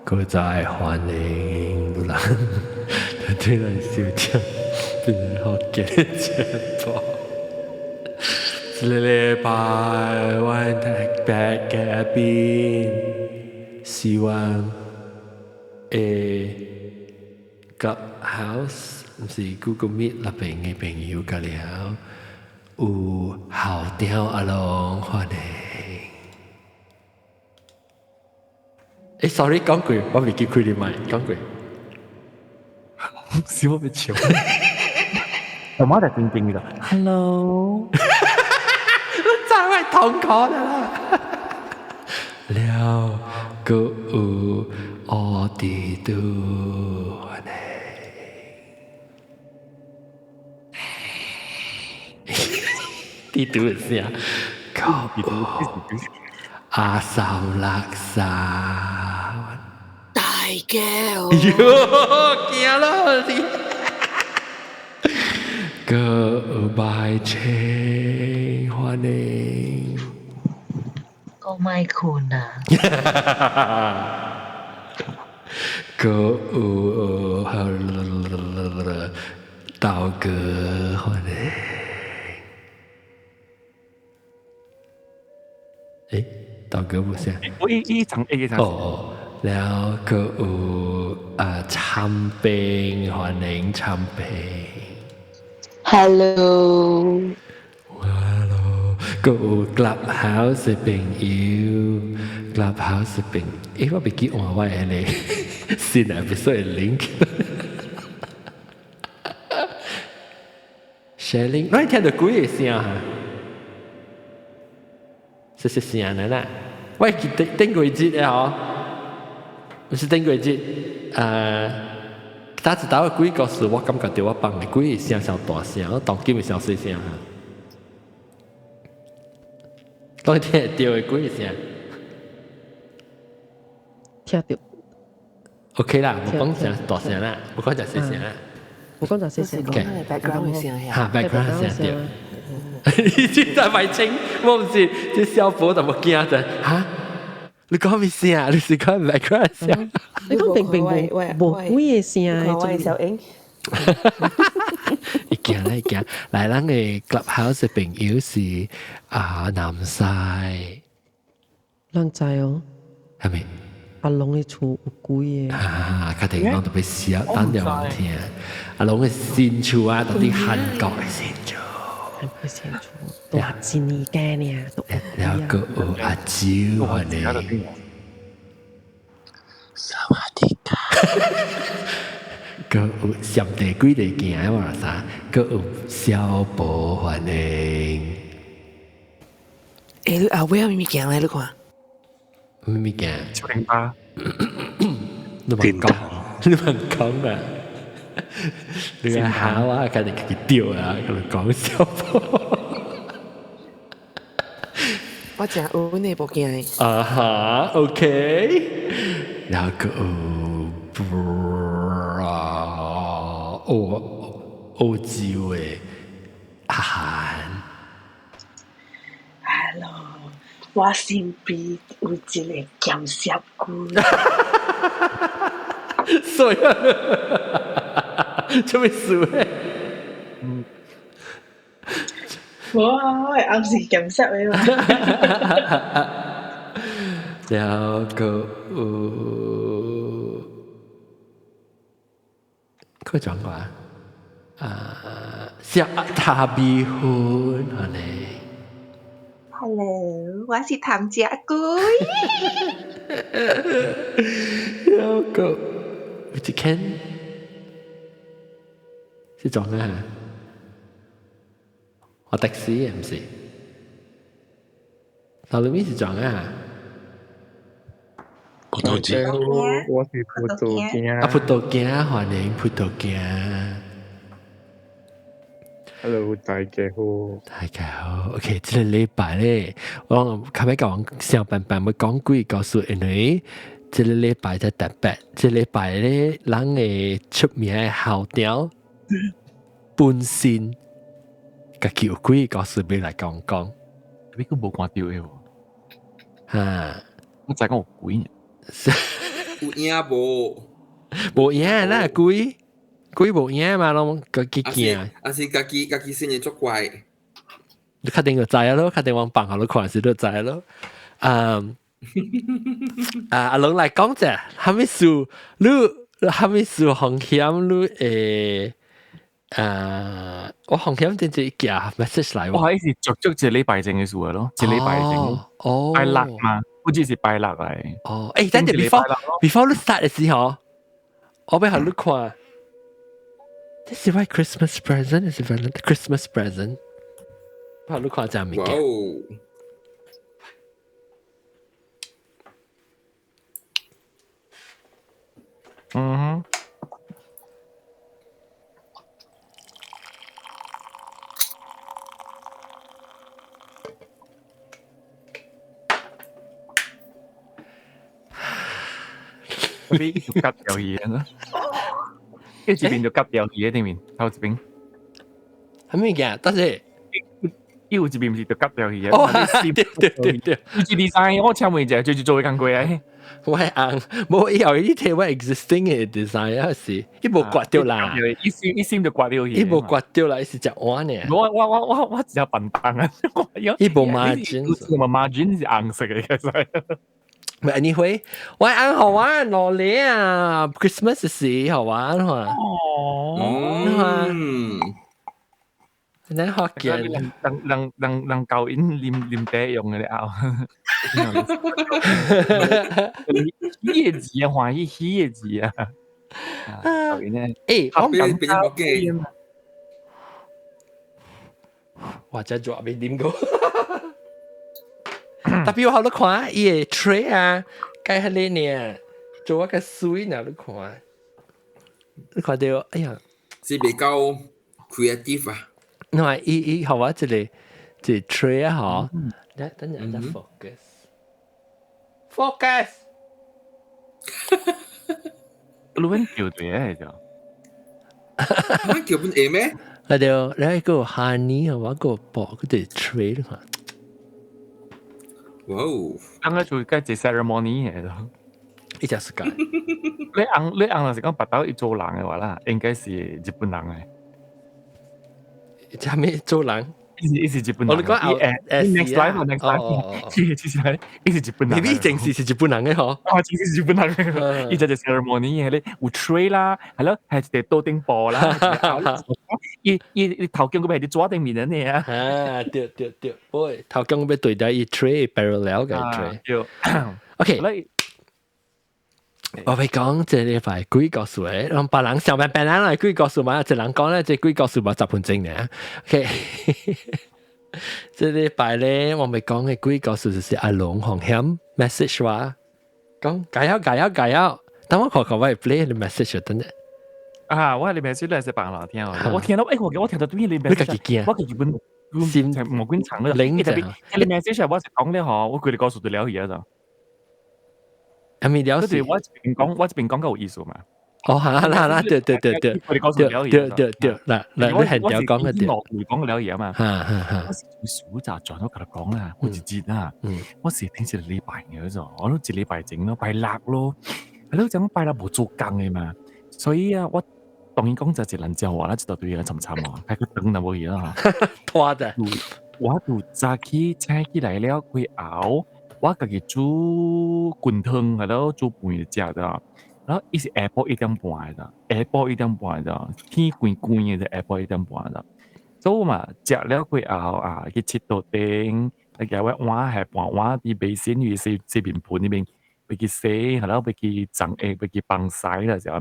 閣再歡迎咱對咱收聽變好嘅節目。這個禮拜阮特別嘉賓是阮的 Clubhouse，毋是 Google Meet 內邊的朋友甲了，有校長阿龍歡迎。欸，sorry，講過，我未記開你麥，講過。是我欲笑。我媽就正正㗎。Hello，真係痛苦啦。了，閣有奧迪杜歡迎。迪杜的聲，閣有阿三六三。大家好。喲，驚啦！閣有白青歡迎。我莫睏啊！閣有道哥歡迎。欸，道哥無聲。我一一層一層。哦，了閣有啊，參兵歡迎參兵。 Hello。 Hello，閣有 Clubhouse 的朋友，Clubhouse 的朋友，欸，我袂記換我的咧，新 episode 的 link。Sharing，你聽著幾个聲哈？這是聲來啦，我記得頂過節的吼，毋是頂過節，早一道的幾個故事，我感覺著我放的幾个聲上大聲，我當今會上細聲哈。當聽會著的幾个聲，聽著。 OK 啦，無講聲大聲啦，無講誠細聲啦。無講誠細聲。 background 的聲哈，background 聲對。你這在賣清，我毋是這小寶就無驚者，哈？你講咩聲？你是講 background 聲？你講並並無無幾个聲的，小英。伊驚啦，伊驚。來，咱的 Clubhouse 的朋友是啊南西。咱知哦。係咪？阿龍的厝有幾个？啊，較定講特別小，等陣我聽。阿龍的新厝啊，到底韓國的新厝。韓國新厝，大一年間爾，都有了閣有阿周歡迎。薩瓦迪卡。閣有上帝幾个行的話啥？閣有小寶歡迎。欸，你後尾有咩物件咧？你看。咩物件？小零八。你莫講，你莫講啊！你個好啊，家己家己丟啊，佮你講小寶。我誠有呢部鏡的。啊哈，OK。然後閣有澳澳洲的阿韓。 Hello，我身邊有一個鹹濕鬼。所以，做咩事咧？無啊，我係暗時鹹濕的嘛。然後閣有，佢講過啊，小塔比芬，好咧。 Hello，我是譚食龜。然後閣有一間是怎啊？我的士的毋是？頭裏面是怎啊？葡萄大家好，我是葡萄鏡。啊，葡萄鏡，歡迎葡萄鏡。 Hello，大家好。大家好，OK，這個禮拜咧，我較欲講上班班欲講幾個故事，因為這個禮拜才特別，這個禮拜咧，咱的出名的校長本身，家己有幾個故事欲來講講。你閣無看著的喎？哈，我知講有鬼。有影無？無影啦，鬼鬼無影嘛，攏家己驚。還是家己家己先會作怪。你確定就知咯，確定我放下你看時就知咯。嗯，啊阿龍來講者，啥物事你啥物事風險你會啊？我風險真係寄 message 來。我係是足足一禮拜前嘅事咯，一禮拜前。哦，拜六嘛，好似是拜六嚟。哦，誒，等陣 before 你 start 嘅時候，我欲予你看。這是我 Christmas present，是 Christmas present。我予你看這物件。嗯哼。邊就割掉嘢啦，一邊就割掉嘢對面，頭一邊。係咩嘅？等陣。伊有一邊毋是就割掉去嘅。哦，對對對對，有一 design 我請問一下，就是做工過啊。我係硬，冇以後伊睇我 existing 嘅 design 啊是，伊無割掉啦。一閃一閃就割掉去。伊無割掉啦，伊是食碗呢。我只笨蛋啊！伊無 margin，無 margin 是紅色嘅，其實。 But anyway，我翁予我落嚟啊，Christmas 時予我嘛。哦。嗯。你學見人人人人教因啉啉茶用嘅咧啊！喜嘅字啊，歡喜喜嘅字啊！教因咧，誒，我變變咗嘅。哇！這做未啉過，特別我好你看伊個 tray 啊，蓋迄個呢，做一個水呢，你看，你看到，哎呀，是比較 creative 啊。你話伊伊予我一個一個 tray 啊，嗬，等等陣再 focus，focus，你揾叫對嘅就，叫本會咩？啊對，你個 honey 我個薄嗰啲 tray 你看。哇哦！剛剛做個一 ceremony 嘅咯，伊就是個。你翁你翁若是講白豆伊做人嘅話啦，應該是日本人嘅。啥物做人？伊是日本人。我你講伊 next life next life，其實伊是日本人。你正是是日本人嘅嗬？啊，正是日本人嘅。伊就係 ceremony 嘅咧，有 tray 啦，係咯，係一個桌頂布啦。伊伊伊頭鏡嗰邊係啲桌頂面嘅呢啊。啊，對對對，喂，頭鏡嗰邊對啲伊 tray parallel 嘅 tray。對。 OK。我會講這禮拜鬼故事嘅，讓別人上班別人來鬼故事嘛，一人講咧，這鬼故事嘛10分鐘呢。OK，這禮拜咧，我咪講嘅鬼故事就是阿龍洪險 message 話，講加油加油加油，等我看看我會 play 你 message 等陣。啊，我係你 message 咧是白人聽，我聽到，誒我我聽到對面你 message，我日本心無管層嗰度，特別你 message 我是講咧嗬，我佢哋告訴對了去啊就。係咪了是？我這邊講，我這邊講夠有意思嘛？哦，好啦啦，對對對對，對對對，嗱嗱，你係點講嘅對？我講了嘢嘛。哈哈哈。我是從暑假轉咗佢講啦，我就知啦。我是聽一個禮拜嘅啫，我都一禮拜前咯，拜六咯，係咯，講拜六無做工嘅嘛，所以啊，我當然講就一人招話啦，一大堆人沉沉啊，開個燈就無去啦。拖的。我就早起醒起來了，過後。我家己煮滾湯，係咯，煮飯食的。然後伊是下晡1點半的，下晡1點半的，天關關嘅就下晡1點半的。所以我嘛食了過後啊，去佚佗頂，啊，舉我碗係半碗佇 basin 去洗洗面盆裡面，欲去洗，係咯，欲去髒下，欲去幫洗啦時候。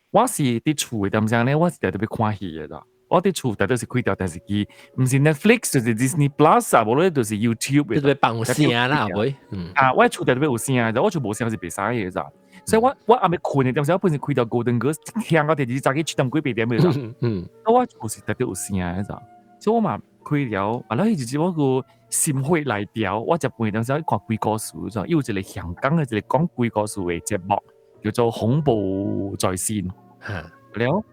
我是佇厝嘅點聲咧，我是特別看戲嘅啦。我佇厝特別是開條電視機，毋是 Netflix 就是 Disney Plus 啊，無論就是 YouTube。特別放有聲啦，會。啊，我厝特別有聲，我厝無聲是袂使嘅咋。所以我暗暝睏嘅點時，我本身開條 Golden Girls 聽到第二早起7點幾8點嘅啦。我厝是特別有聲嘅咋，所以我嘛開了，啊，那彼時我個心血來潮，我食飯點時看鬼故事咋，伊有一個香港嘅一個講鬼故事嘅節目，叫做恐怖在線。了。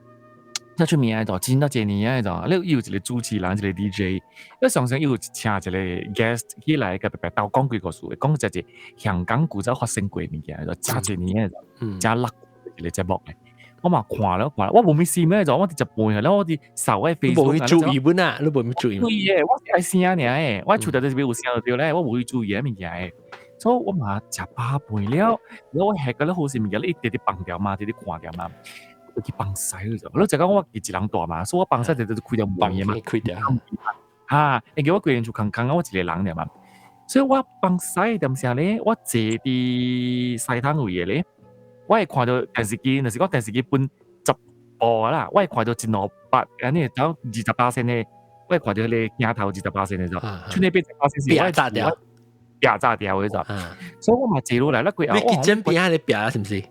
真出名的，真到這年的，你有一個主持人，一個 DJ，你常常有請一個 guest 起來，共白白兜講幾個事，講一個香港古早發生過物件，就真濟年的，真落一個節目的。我嘛看了看，我無咩事咩，就我佇食飯，然後我佇掃我你無 Facebook 去注意本啊？你無去注意？注意的，我是愛聲爾的，我厝內底是有聲就對咧，我無去注意的物件的。所以我嘛食飽飯了，然後我下個咧好勢物件，你一直佇放掉嘛，直直看掉嘛。我去放屎就，你就講我一人蹛嘛，所以我放屎就就開條門的嘛，開掉。哈，因為我規間厝空空，我一個人爾嘛，所以我放屎點聲咧，我坐佇屎桶位的咧，我會看到電視機，若是講電視機分10部啦，我會看到一兩百，按呢走28仙的，我會看到彼個鏡頭28仙的就，剩那88仙是我炸掉，壁炸掉的就，所以我嘛坐落來，咱規後，你結真邊喺你壁是毋是？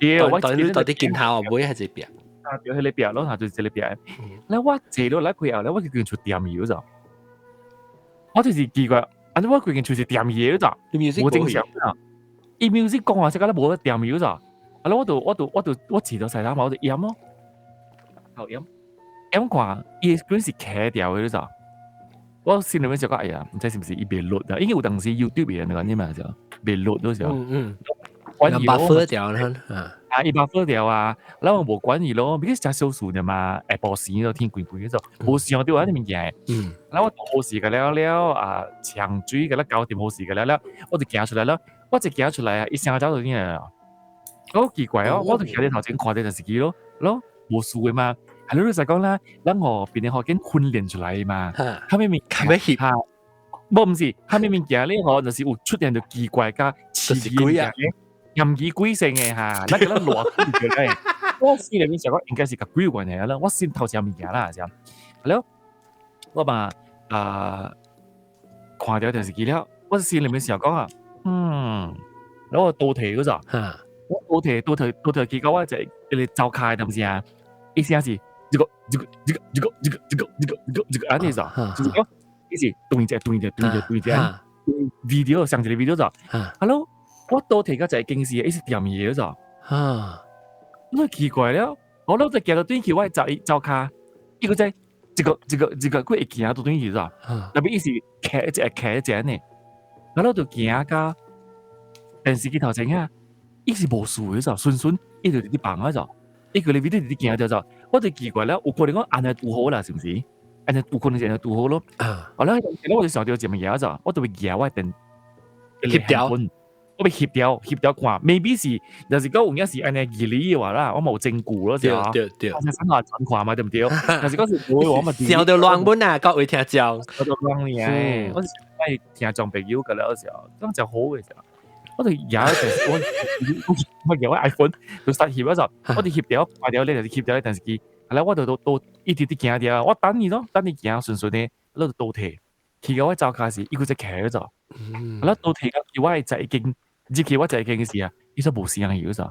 對，我到底鏡頭尾還是壁？啊，對，彼個壁咯，就是這個壁。咧我坐落來規後咧，我就見出點油就，我就是奇怪，按怎我規間厝是點油就，無正常啊。伊 music 講話，這個咧無得點油就，啊，我就我就我就我坐到洗頭嘛，我就閹咯，頭閹，閹看伊 screen 是開掉的就，我心裡面就講，哎呀，毋知是毋是伊袂錄啊？因為有當時 YouTube 的那個你嘛就袂錄都是。管伊咯，掉啦，啊，伊 buffer 掉啊，然後無管伊咯，because 誠小事爾嘛，下晡時就天規規就無想到按呢物件。然後我好勢個了了啊，長水共咱搞掂好勢個了了，我就行出來了，我一行出來啊，伊聲走就進來了，好奇怪哦，我就徛佇頭前看著電視機咯，咯無事的嘛，係你就講啦，咱哦變成學緊訓練出來嘛，後面物較欲翕，哈，無毋是，後面物件咧吼，就是有出現著奇怪佮刺激鬼啊。嫌疑鬼性的哈，咱叫咱偌久咧。我心裡面想講應該是佮鬼有關係啦，我先頭前物件啦，這樣。了，我嘛啊看著電視機了，我心裡面想講啊，然後我倒退嗰陣，我倒退倒退倒退去到我一個一個灶跤的，毋是啊？伊聲是這個這個這個這個這個這個這個這個這個按呢就，就是講伊是斷一斷一斷一斷一 video 上一個 video 就，Hello。我倒提到一個間時，伊是踮伊個啊，我奇怪了，我攏在行到轉去，我走伊灶跤，伊閣在這個這個這個，閣會行到轉去咋？特別伊是徛一個徛一個呢，然後就行到電視機頭前啊，伊是無事的咋，順順伊就佇咧放啊咋，伊個咧 video 佇咧行著咋，我就奇怪了，有可能講按呢拄好啦，是毋是？按呢有可能是按呢拄好咯。後來我就想到一物件咋，我就會舉我電翕掉。我欲翕掉翕掉看，maybe 是，若是講有影是按呢義理的話啦，我無證據咯，是啊。對對。我先話真看嘛，對毋對？若是講是無我嘛。想到亂本啊，各位聽眾。想到亂呢，我是愛聽眾朋友個了時候，講真好的時候，我就舉電我我舉我 iPhone 就實翕嗰陣，我就翕掉，看掉咧就是翕掉電視機，後來我就都都一直佇行掉，我等伊咯，等伊行順順的，我就倒退，去到我灶跤時，伊閣再徛嗰陣，後來倒退到去我的一間。入去我一間時啊，伊說無聲去嗰陣，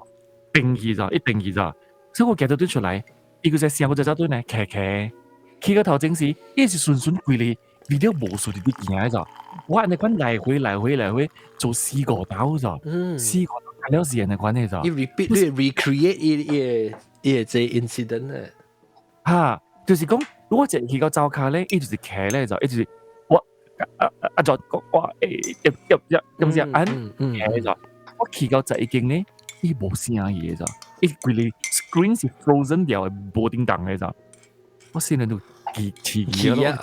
定去咗，一定去咗，所以我行到轉出來，伊閣再聲，閣再走轉來，徛徛，去到頭前時，伊是順順規个 video 無順佇咧行的咋，我按呢款來回來回來回做四五兜咋，四五兜了是按呢款的咋。伊 repeat 你 recreate 伊伊伊這 incident 咧。哈，就是講，如果一去到灶跤咧，伊就是徛咧就，伊就是我啊啊啊就我欸一一一咁樣按徛就，我去到這一間咧，伊無聲去的咋，伊規个 screen 是 frozen 掉的，無叮當的咋，我心裡都奇奇奇咯。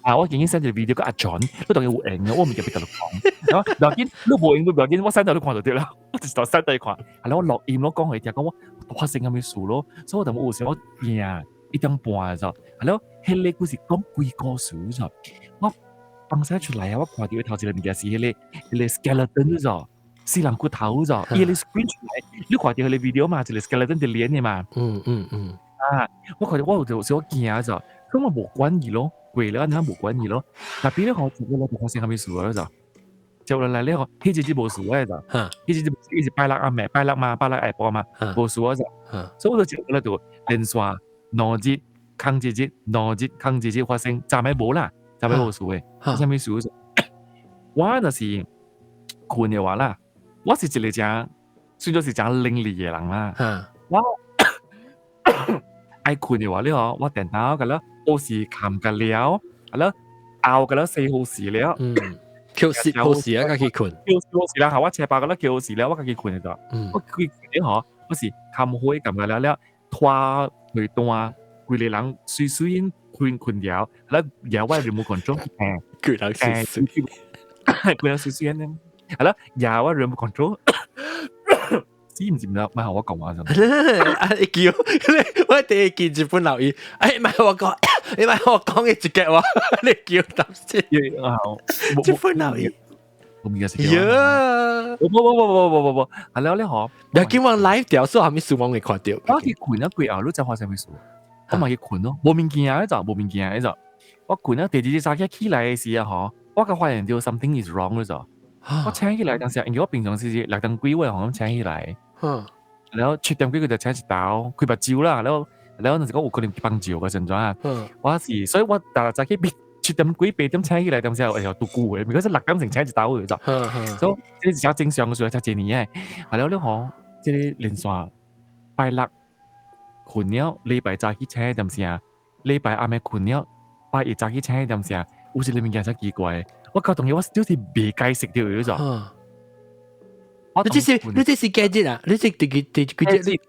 啊！我已經 send 一個 video 給阿 John，你當然有閒嘅，我毋記得共你講。然後不要緊，你無閒都不要緊，我 send 到你看就對了。我就是 send 到你看，後來我錄音咯，講予伊聽，講我發生啥物事咯，所以我就有時我驚1點半的時候，後來彼個故事講鬼故事就，我放屎出來啊！我看著頭一個物件是彼個 skeleton 就，死人骨頭就，伊個 screen 出來，你看著彼個 video 嘛，一個 skeleton 佇連的嘛。啊！我看著我有就小驚就，咁我無管伊咯。過了，按呢無管伊咯。特別咧，吼，接落來就發生啥物事了就，接落來咧吼，彼一日無事的就，彼一日伊是拜六暗暝，拜六嘛，拜六下晡嘛，無事啊就，所以我就接落來就連續兩日、空一日、兩日、空一日發生，昨暝無啦，昨暝無事的，啥物事就，我若是睏的話啦，我是一個誠，算做是誠伶俐的人啦。我愛睏嘅話咧嗬，我電腦個啦，到時冚個了，係啦，拗個啦四號時了，叫四號時啊，家己睏，叫四號時啦，嚇我車八個啦，叫時了，我家己睏就，我佢咧嗬，我是冚火撳個了了，拖被單，規個人水水睏睏掉，啦，搖我 remote control，規人水水，規人水水呢，係啦，搖我 remote control。知唔知唔得？唔係我講話就。啊！你叫我第一見日本留意，哎，唔係我講，你唔係我講嘅一句話，你叫答先。啊，日本留意。我唔記得。呀！冇冇冇冇冇冇冇，係啦，你學。你叫我 live 掉，所以後面數網會看到。我去睏一過後，你知發生咩事？我嘛去睏咯，無物件啊，就無物件就。我睏啊，第二日早起起來嘅時啊，嗬，我個發現到 something is wrong 咗就。我醒起來當時，因為我平常時是6點幾我會醒起來。然後7點幾佢就醒一頭，開目睭啦，然後然後就是講有可能幫照嘅時陣啊。我是，所以我逐日早起7點幾8點醒起來，當時哎呀都久嘅，如果是6點先醒一頭嘅就。所以這是較正常嘅時候，才一年嘅。係了，你嗬，這個連續拜六睏了，禮拜早起醒點聲，禮拜暗暝睏了，拜一早起醒點聲，有一個物件真奇怪。我搞當嘢，我就是未解釋到嗰種。你這是幾日啊？你這第幾第幾日？一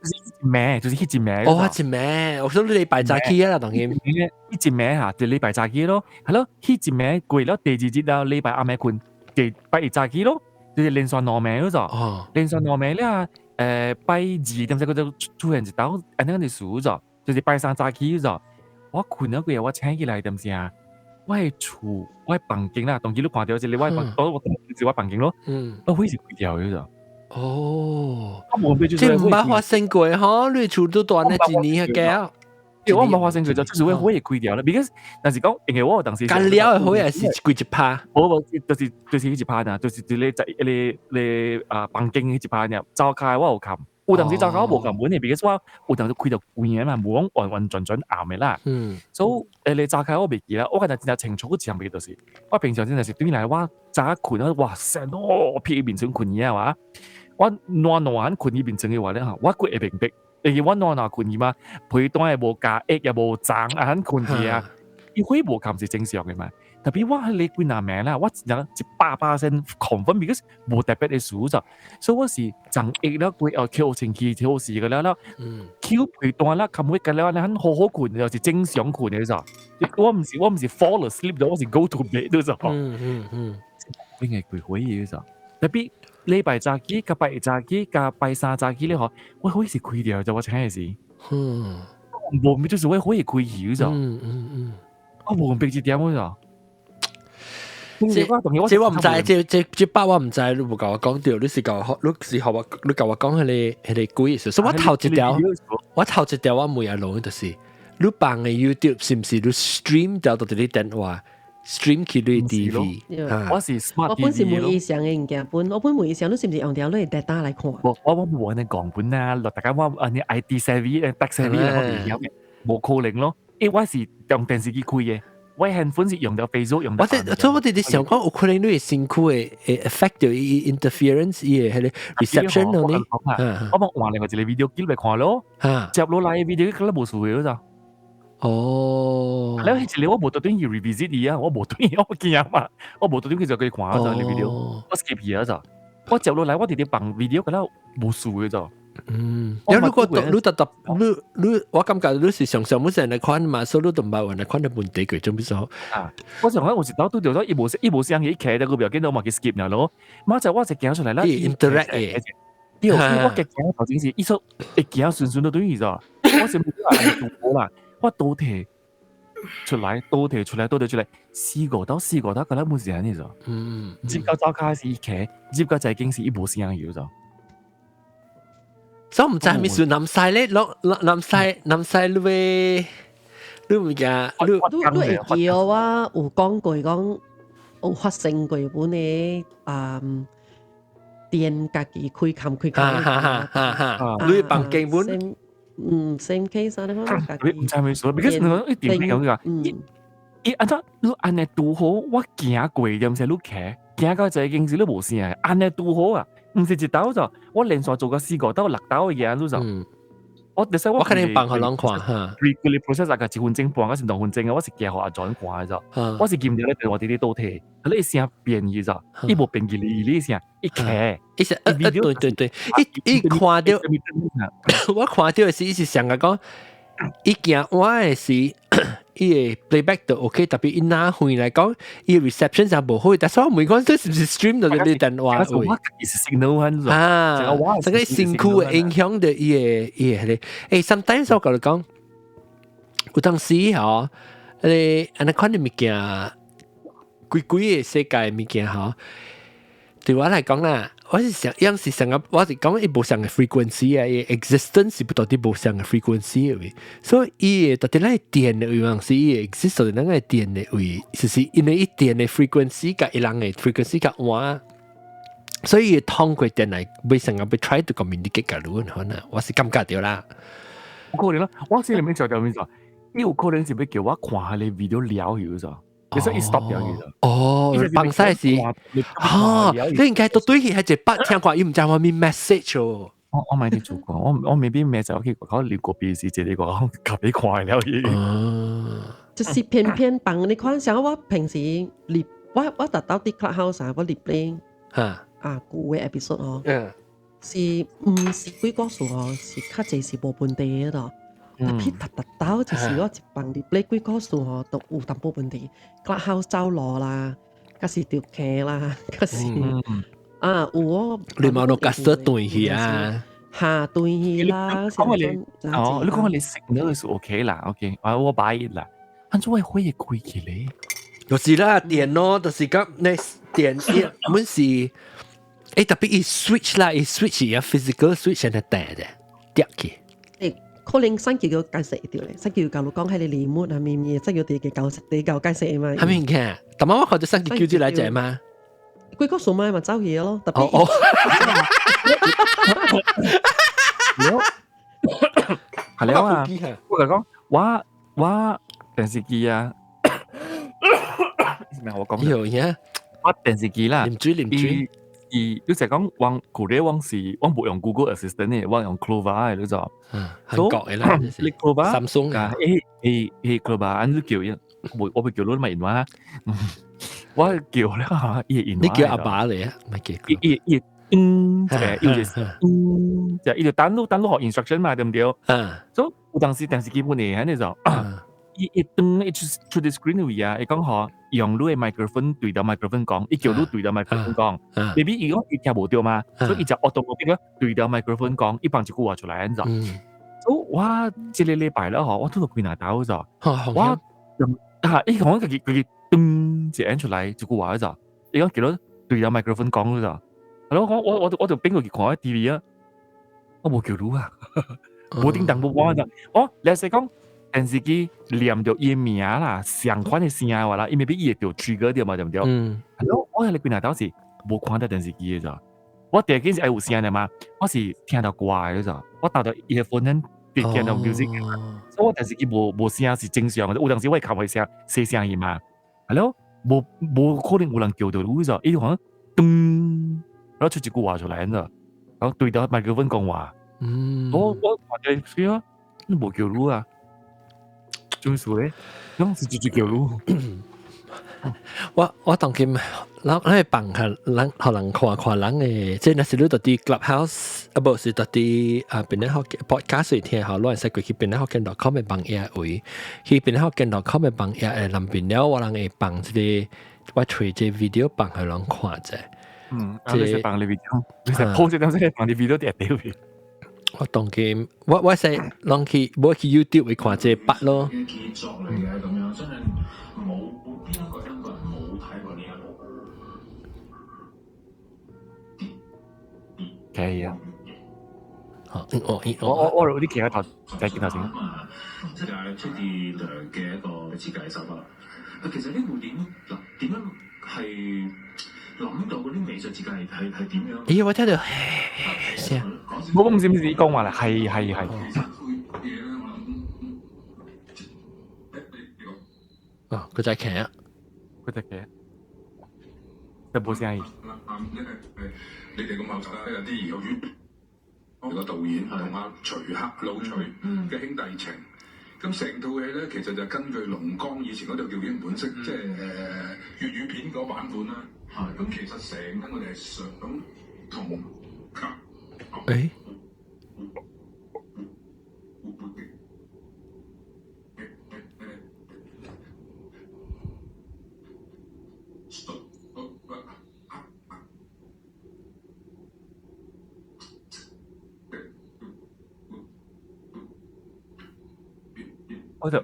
暝，就是彼一暝。哦，一暝，我說你禮拜早起啊，當然。彼一暝嚇，就禮拜早起咯。係咯，彼一暝過了第二日了，禮拜暗暝睏，第拜一早起咯，就是連續兩暝嗰種。連續兩暝了，拜二點鐘佢就出現一道，按呢個事咗，就是拜三早起咗。我睏了過後，我醒起來點聲？我的厝，我的房間啦，當時你看到一個我的房，我就是我房間咯。我火是開掉嘅咋。哦，這毋捌發生過吼，你厝都住呢一年嘅。對，我毋捌發生過，就是我火會開掉啦。because 但是講，因為我有當時乾了的火還是規一拍？無無，就是彼一拍爾，就是一個在一個個啊房間彼一拍爾，走開我有冚，有當時走開我無冚門嘅，because 我有當時開到關的嘛，無講完完全全暗的啦。所以你走開我袂記啦，我敢若真正清楚，一項袂就是，我平常真正是對來我早睏啊，哇塞，哦，披面床睏去啊嘛，我暖暖睏去眠床的話咧嚇，我閣會明白，因為我暖暖睏去嘛，被單也無加壓也無重啊，很睏去啊，伊火無冚是正常的嘛。特別我彼個幾若暝啦，我真正100% confirm，because 無特別的事就，所以我是昨下了過後抾清氣抾時個了了，抾被單啦，冚火個了，很好好睏，就是正常睏的就。我毋是 fall asleep 咗，我是 go to bed 就。應該開火的就。特別禮拜早起，佮拜一早起，佮拜三早起咧吼，我火是開掉就我醒的時。無就是我火會開去就。我無明白這點就。這這我毋知，這這這把我毋知，你無共我講著，你是共我，你是予我，你共我講彼個鬼意思。所以我頭一條，我頭一條我問阿龍就是，你放的 YouTube 是毋是你 stream 掉到佇你電話，stream 去你 TV？我是 smart 我本是問伊上的物件本，我本問伊上，你是毋是用著你的 data 來看？無，我無按呢講本啊，大家我按呢 IT savvy、tech savvy 我袂曉嘅，無可能咯。因為我是用電視機開嘅。我 handphone 是用著 Facebook 用。我這所以我佇咧想講，有可能你的身軀會會 affect 到伊 interference 伊的彼個 reception 咯呢？我幫換另外一個 video 機來看咯，接落來 video 佢都無事嘅咋。了彼一個我無特登去 revisit 伊啊，我無對我驚嘛，我無特登去就去看啊，就 video，我 skip 去啊就。我接落來我直直放 video 佢都無事嘅咋。有如果你特特你你，我感覺你是常常本成來看嘛，所以你都毋捌話來看的問題過，做咩數？啊，我想講有一道拄著咗，伊無聲伊徛在個表見到嘛去 skip 了咯。馬就我就行出來啦，伊 interact 嘅，對，我嘅行頭前是伊說會行順順都對伊咗，我是冇啦，我倒提出來，倒提出來，倒提出來，四個到四個到，可能冇時間呢咗。入到走開是伊徛，入到在間是伊無聲有咗。所以毋知係咪算南西咧？攏南西南西你會你物件，你你會記我有講過講有發生過本的啊電家己開冚開冚。哈哈哈哈！你房間本嗯，same case 啊，你講家己。你毋知咩事，because 你一定會講個，伊按怎你按呢拄好，我行過點是你徛，行到這間是你無聲，按呢拄好啊，毋是一道就，我連續做過四個到六道的嘢，你就。我其實我肯定放予人看哈。佢 process 大概1分鐘半，還是2分鐘啊？我是寄予阿 John 看的咋，我是見到咧電話佇咧倒退，佢咧聲變去咋，伊無變去你你聲，伊騎，伊是對對對，伊看到，我看到的是伊是上個講，伊驚我的是伊的 playback 就 OK，特別伊拿回來講，伊 reception 就無好，但是我問講這是毋是 stream 到你電話位？我是 signal 啊，這個辛苦的影響到伊的彼個。欸，sometimes 我共你講，有當時吼，你按呢款的物件，鬼鬼的世界的物件吼，對我來講啦，我是想，樣是想個，我是講伊無相的 frequency 啊，伊 existence 是不到底無相的 frequency 的位，所以伊的到底咱電的位，有時伊 exist 到底咱個電的位，就是因為伊電的 frequency 佮伊人的 frequency 較換，所以伊通過電來，欲成個欲 try to communicate 佮你，可能我是感覺著啦。有可能咯，我心裡面想著面就，伊有可能是欲叫我看彼个 video 了去咋。其實伊 stop 掉去咗。哦，放晒是，哈，你應該都對佢係一筆聽過，伊毋知話咩 message 哦。我買啲做過，我未必咩就去可能個邊是這個夾俾看了已。就是偏偏放你看，像我平時入我特到啲 Clubhouse 啊，我入咧啊舊的 episode 哦，是毋是鬼故事哦，是較濟是無問題的咯。特別特特到就是我一放入咧鬼故事吼，都有淡薄問題。Clubhouse 走路啦，抑是著坑啦，抑是啊有哦。你冇落夾死斷去啊？嚇斷去啦！講你哦，你講你 signal 是 OK 啦，OK，我買啦。按怎會會開起咧？就是啦，電腦就是講你電伊本是，欸特別伊 switch 啦，伊 switch 伊 physical switch 係彈的，跌去。欸，可能三叫解釋著咧，三叫教你講彼个 remote 啊，咩咩，三叫第個教第教解釋嘛。係咪嘅？但我看到三叫叫來者嘛。鬼個數碼嘛走去咯，特別。哦。係了啊！我共講，我電視機啊，咩我講？有呀，我電視機啦，啉水啉水。伊你就講，我舊咧我是我無用 Google Assistant 的，我用 Clova 的，你知？嗯，韓國的啦，你 Clova、 Samsung 啊，欸欸欸 Clova，按你叫伊，我欲叫你咪用啊，我叫了嚇，伊會應。你叫阿爸嚟啊？毋係叫。伊伊伊嗯，伊就嗯，就伊就等你等你學 instruction 嘛，對毋對？嗯。所以有當時電視機本來按呢就，伊一轉伊出出佇 screen 位啊，伊講吼，用你的 microphone 對著 microphone 講，伊叫你對著 microphone 講，maybe 伊講伊聽無著嘛，所以伊就 automatic 對著 microphone 講，伊放一句話出來按怎。所以我這个禮拜了吼，我拄著幾若兜咋，我啊，伊講家己家己噔一按出來一句話咋，伊講叫你對著 microphone 講咋，係咯，我就變過去看 TV 啊，我無叫你啊，無叮當無我咋，哦，你是講。電視機念著伊名啦，相款的聲話啦，伊未必伊會著 trigger 著嘛，對毋對？嗯。係咯，我彼个幾若兜是無看到電視機的咋，我第一件是愛有聲的嘛，我是聽著歌的咋，我戴著 earphone 恁聽著 music，所以我電視機無聲是正常的，有當時我會較會聲細聲去嘛，係咯，無可能有人叫著你咋，伊就好像噔，然後出一句話出來咋，然後對著麥克風講話，我看著是啊，你無叫你啊。做咩咧？攏是直接叫你。我當今咱咱會放下人，予人看看人的，這若是你佇佇 Clubhouse，啊無是佇佇啊邊咧福建 podcast 聽吼，你會使過去邊咧福建 .com 的網頁位，去邊咧福建 .com 的網頁的內邊了，我人會放這個，我揣這 video 放予人看者。嗯，啊，你是放你 video，你是 post 這東西放你 video 佇下底。我當今我使攏去，無去 YouTube 會看這筆咯。傑作嚟嘅咁樣，真係冇邊一個香港人冇睇過呢一部。可以啊。哦，哦，我有啲其他頭，再見頭先。即係出自良嘅一個設計手法。其實呢部電影嗱點樣係諗到嗰啲美術設計係點樣？咦，我聽到聲。我唔知唔知講話啦，係係係。哦，佢在騎啊！佢在騎，就冇聲。你哋咁後生有啲有個導演同阿徐克老徐嘅兄弟情。咁成套戲咧，其實就根據龍剛以前嗰套叫《英本色》，即係粵語片嗰版本啦。係咁，其實成個我哋係想同誒。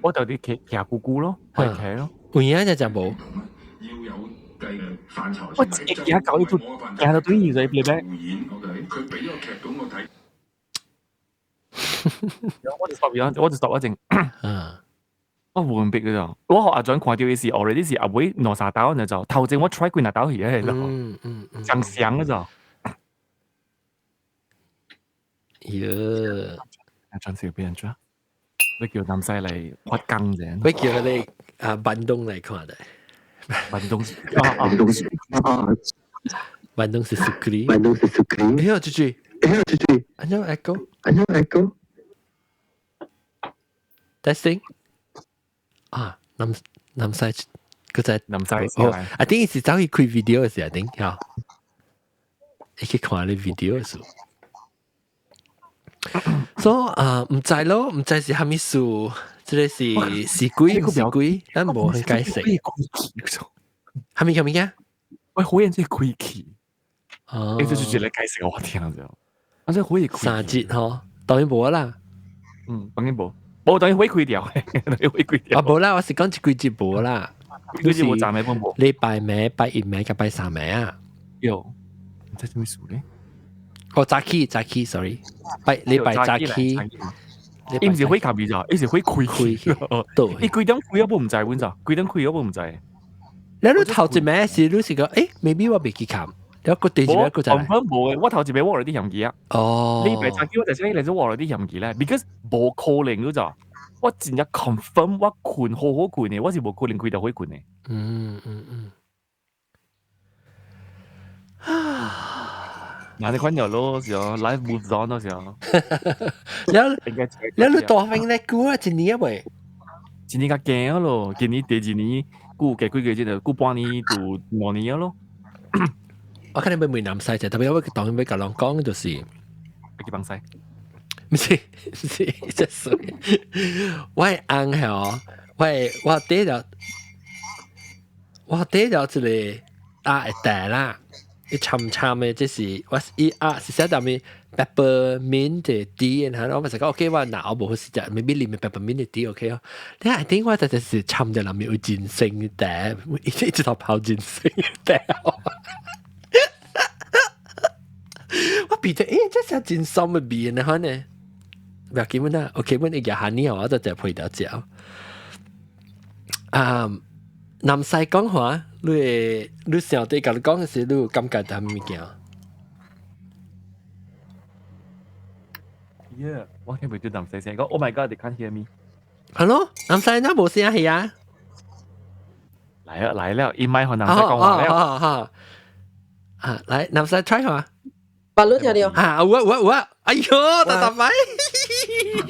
我就啲騎騎姑姑咯，去騎咯。有影就就無。要有計嘅範疇。我自己搞呢套，行到對二就你咩？佢俾個劇本我睇。我就 stop 咗，我就 stop 一陣。嗯。我冇別嘅咋，我學阿長看到嘅是，already 是阿妹兩三刀就就頭前我 try 幾若刀去嘅就，正常嘅就。喲。阿長是俾人抓。你叫南西嚟發更啫，你叫佢哋啊，坂東嚟看的。坂東，坂東是蘇格里，坂東是蘇格里。哎呦，豬豬，哎呦，豬豬，安怎 echo？安怎 echo？Testing 啊，南南西，佢在南西。哦，啊，等於是走去開 video 嘅時候，頂嚇，你去看你 video 嘅時候。所以啊，毋知咯，毋知是蝦米事，這個是是鬼毋是鬼，咱無去解釋。蝦米蝦米嘅？喂，好人真係開氣。哦，你就是來解釋我聽就，我真係好嘢。三節吼，當然無啦。嗯，當然無，無當然會開掉，當然會開掉。啊，無啦，我是講一幾節無啦。幾節無站咩本無？禮拜尾、拜一暝佮拜三暝啊。喲，唔知做咩事咧？哦，早起早起，sorry，拜禮拜早起，伊毋是會卡咪咋，伊是會開開，對，伊幾點開我都毋知，阮咋，幾點開我都毋知。你你頭一暝是你是講，誒，maybe 我未記冚，你個第二暝個就嚟。無嘅，我頭一暝我有啲嫌記啊。哦，禮拜早起我就先嚟咗我有啲嫌記咧，because 無可能嗰咋，我真正 confirm 我睏好好睏嘅，我是無可能開到會睏嘅。嗯嗯嗯。嗱，你看有咯，時候 life moves on 咯，時候。你你大份咧久啊，一年啊未？一年較驚咯，今年第二年，過幾幾個月就過半年就2年咯。我看你要問南西者，特別我當然要共人講就是，去幫西。毋是毋是，這水。我的翁吼，我我缀了，我缀了一個鴨的茶啦。伊參參的，這是我伊啊是寫啥物 peppermint 的 tea，然後我咪就講 OK，我若我無好食，maybe 裡面 peppermint 的 tea OK 哦。你係點我就是參在裡面有人參的茶，一直頭泡人參的茶。我鼻得，欸，這是真酸的味呢，可呢？不要緊啦，OK，阮一日喊你我就就陪到食。啊，南西講話，你會你上帝共你講的時，你有感覺到啥物件？Yeah，我聽袂到南西聲，講 Oh my God，they can't hear me。 Hello，南西哪無聲係啊？來了來了，伊麥和南西講話了。啊啊，來南西 try 下。白你聽到？啊，有啊有啊有啊！哎喲，大大擺。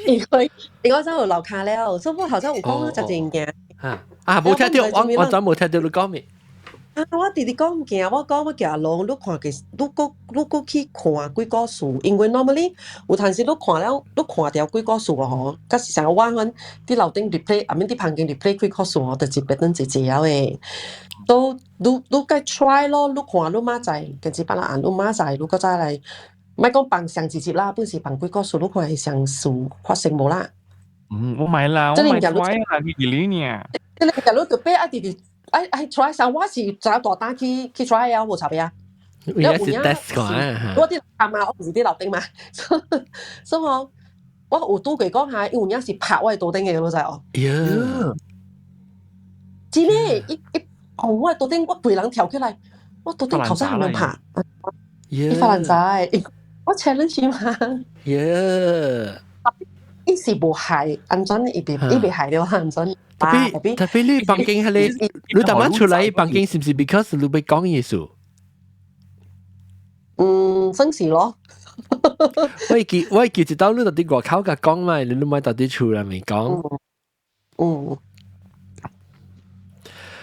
因為因為我走去樓下了，所以我頭先有講食一件。啊啊！無聽到，我我怎無聽到你講咩？啊！我直直講物件，我講我叫阿龍，你看嘅，你閣你閣去看鬼故事，因為 normally 有陣時你看了，你看著鬼故事吼，佮是像我阮佇樓頂 replay，啊免佇房間 replay 鬼故事吼，就是別轉濟濟了的。都你你該 try 咯，你看你明仔載，跟住別人按你明仔載，你閣再來，莫講放上一集啦，本是放鬼故事，你看會相似發生無啦？嗯，我買啦，我買 try 啦，你幾年？這個假如特別啊，直直愛愛 try 上，我是早大膽去去 try 啊，無差別啊。有影是 test 看我佇樓嘛，我毋是佇樓頂嘛，所以吼，我有拄過講下，伊有影是拍我的桌頂的，你知哦？喲，真的，伊伊碰我的桌頂，我規人跳起來，我桌頂頭先還沒拍，伊發爛渣，我 challenge 嘛。喲，伊是無害，安怎伊袂伊袂害了，安怎？特別特別你房間係你，你逐晚出來房間是毋是 because 你欲講藝術？嗯，算是咯。我記一道你到佇外口共講嘛，你毋愛到佇厝內面講。嗯。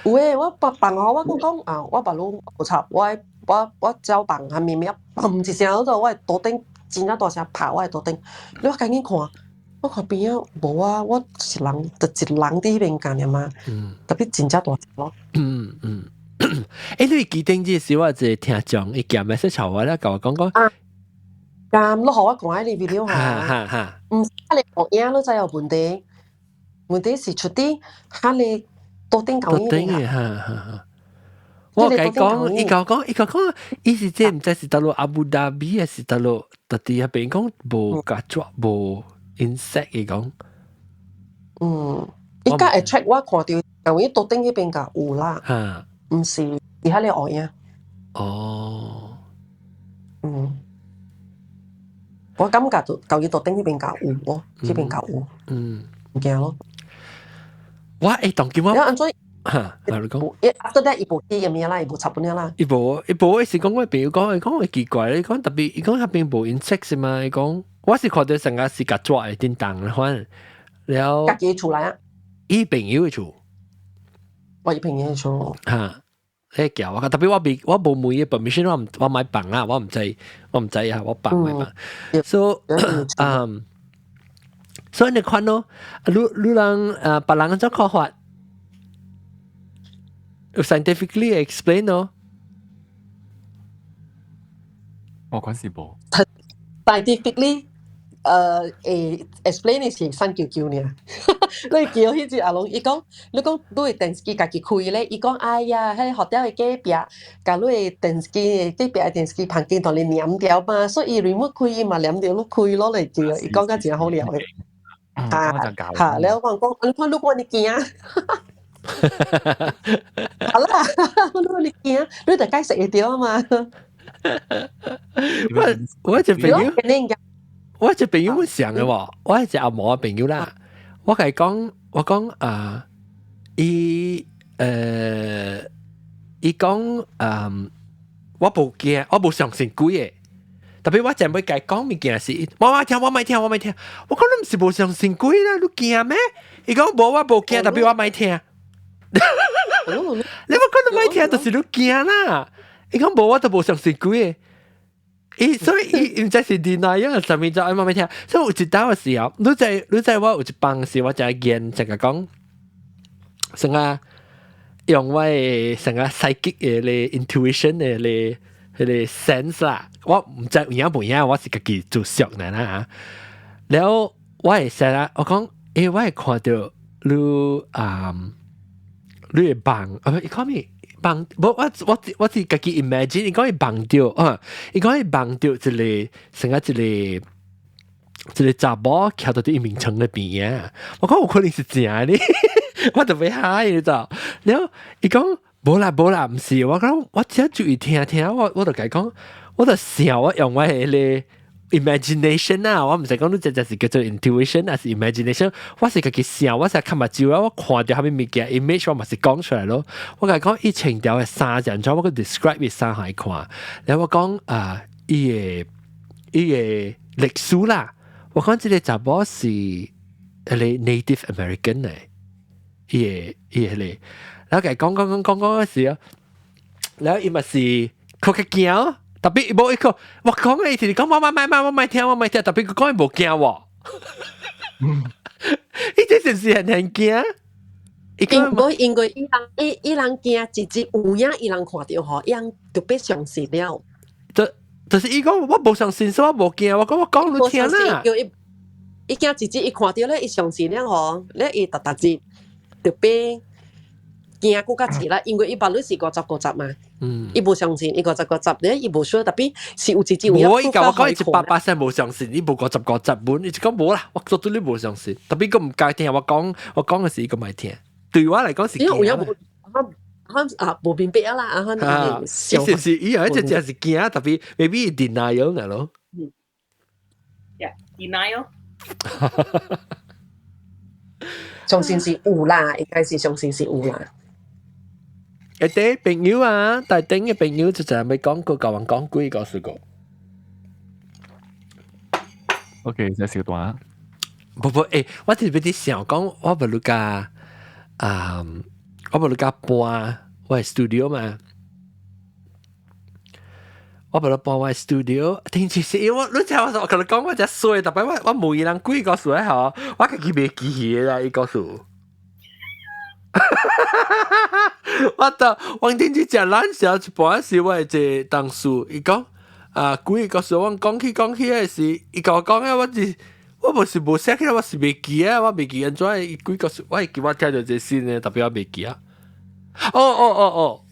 有誒，我放放予我講講啊，我別攏無插，我走放下面面，砰一聲嗰度，我的桌頂真正大聲拍我的桌頂，你我趕緊看，我看邊仔無啊，我一人就一人佇彼邊幹爾嘛，特別真正大聲咯。嗯嗯，欸，你記頂這時我一個聽眾，伊寄 message 我咧，共我講講。啊，咁你予我看彼個 video 哈哈哈。毋是彼个錄影，你知有問題？問題是出佇彼个桌頂舊桌頂嘅，哈哈哈。我共伊講，伊共我講，伊共我講，伊是這毋知是佗落阿布達比，還是佗落特佇彼邊講無曱甴無 insect 伊講。嗯，伊敢會 check 我看著，因為桌頂彼邊共有啦。毋是佇彼个烏影。哦。嗯。我感覺就舊伊桌頂彼邊共有咯，彼邊共有。毋驚咯。我會當今我。你按怎？嚇，你講。 After that，伊無去啥物啦，伊無插本啦。伊無，伊無，伊是講我朋友講，伊講會奇怪，伊講特別，伊講彼邊無 insect 嘛，伊講我是看著成個是曱甴的叮當款，了。家己厝內啊？伊朋友的厝。我伊朋友的厝。嚇，你叫我，特別我未我無問伊 permission，我毋我莫放啊，我毋知我毋知啊，我放莫放。So，所以你看咯，你你人啊，別人怎看法？Scientifically explain 咯。我講是無。 Scientifically，會 explain 的是三球球爾。你叫彼隻阿龍，伊講，你講你的電視機家己開咧，伊講哎呀，彼個 hotel 的隔壁，共你的電視機隔壁的電視機旁邊同你黏著嘛，所以伊 remote 開伊嘛黏著你開咯來叫，伊講甲真好料的。啊，哈，了我講，你看如果你驚，好啦，如果你驚，你就解釋會著啊嘛。我一朋友，我一朋友想的喎，我係一阿毛朋友啦。我共伊講，我講啊，伊伊講我無驚，我無相信鬼的。特別我前尾共伊講物件是，我莫聽，我莫聽，我莫聽。我講你毋是無相信鬼啦，你驚咩？伊講無，我無驚，特別我莫聽。你無講你莫聽，就是你驚啦。伊講無，我都無相信鬼的。伊所以伊毋知是 denial 啥物就愛莫聽。所以有一當的時候，你知你知我有一幫時我就見成個講，成個用我的成個 psychic 的咧 intuition 的咧彼個 sense 啦。我毋知有影無影，我是家己做熟的啦。了我會說啦，我講，欸，我會看著你啊，你會夢，啊，伊講咩？夢，無我我我是家己 imagine，伊講伊夢著啊，伊講伊夢著一個成個一個一個查某徛佇伊眠床的邊仔。我講有可能是真的，我就欲嚇伊，你知？了伊講無啦無啦，毋是，我講我只注意聽聽，我我就共伊講，我就想我用我彼個 imagination 啊，我毋是講你這這是叫做 intuition，還是 imagination？我是家己想，我是看目睭啊，我看著啥物物件 image，我嘛是講出來咯。我共伊講伊穿著的衫是按怎，我閣 describe 伊衫予伊看。然後我講啊，伊的伊的歷史啦，我講這個查某是彼個 Native American 的，伊的伊的彼個，然後共伊講講講講講的時候，然後伊嘛是閣較驚。特別無伊個，我講的是講我莫莫莫我莫聽我莫聽，特別佢講伊無驚喎。伊這是毋是很很驚？因無因為伊人伊伊人驚一直有影伊人看著吼，伊人就欲相信了。就就是伊講我無相信，所以我無驚。我講我講你聽啦。伊伊驚一直伊看著咧，伊相信了吼，咧伊逐逐日就欲驚閣較濟啦，因為伊捌你是50-50嘛。伊無相信，伊50-50咧，伊無說特別是有一隻有我伊共我講伊100%無相信，伊無50-50本，伊就講無啦，我絕對你無相信。特別佢毋敢聽我講，我講的時伊閣莫聽。對我來講是驚。因為有啊，無明白啦，啊，啊，是是是，伊有一隻只是驚，特別 maybe denial 呢咯。 Yeah, denial。相信是有啦，應該是相信是有啦。一啲朋友啊，大頂嘅朋友就就係咪講過，舊人講鬼故事過。OK，這小段。不不，欸，我特別啲想講，我無你甲啊，我無你甲搬我 studio 嘛。我無你搬我 studio，聽住是，我你知我我同你講，我只衰，特別我問人幾個數吼，我家己袂記起啦，伊個數。我到我頂次食懶時一半時，我一個同事伊講啊，幾個數我講起講起的時，伊共我講啊，我是我無是無寫起來，我是袂記啊，我袂記按怎伊幾個數，我會記我聽著這新的，特別我袂記啊。哦哦哦哦，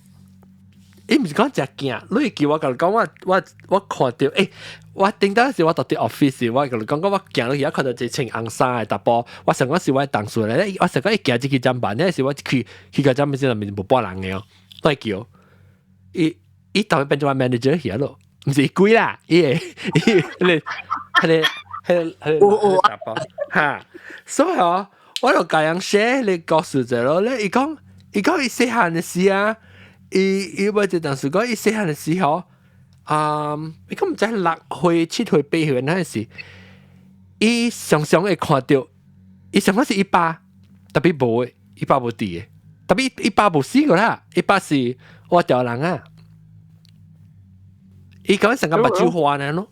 伊毋是講食鏡，你會記我共你講，我看著，欸，我頂當時我佇 office，我共你講講我行落去，我看著一個穿紅衫的查埔，我想講是我的同事來，我想講伊行入去站辦，那時我去去個站時內面無半人的哦，都會叫伊伊當變做我 manager 去咯，毋是伊鬼啦，伊會伊彼個彼個彼個彼個查埔，哈，所以哦，我就共人 share 彼個故事者咯，咧伊講伊講伊細漢的時啊，伊伊我一同事講伊細漢的時候。啊！伊講毋知6歲、7歲、8歲那時，伊常常會看著，伊想講是伊爸，特別無的，伊爸無佇的，特別伊爸無死過啦，伊爸是活掉人啊。伊講成個目睭花呢咯。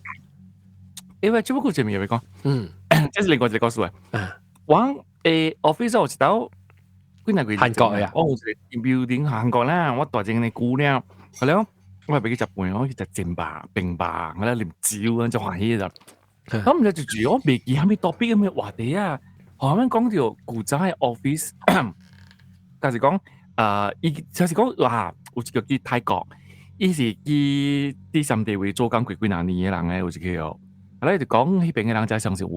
因為只不過前面有講，嗯，這是另外一個故事啊。我office 有一道幾若個韓國的啊，我有一個 building 韓國啦，我大前個姑娘，後來。我係俾佢食飯，我去食煎肉、冰肉，我咧啉酒，咁就歡喜就。咁唔知就住我未記啥物 topic 咁嘅話題啊。後面講著古早嘅 office，就是講，伊就是講哇，有一個去泰國，伊是去第三地位做工過幾若年嘅人咧，有一個哦。後來就講彼邊嘅人才相信有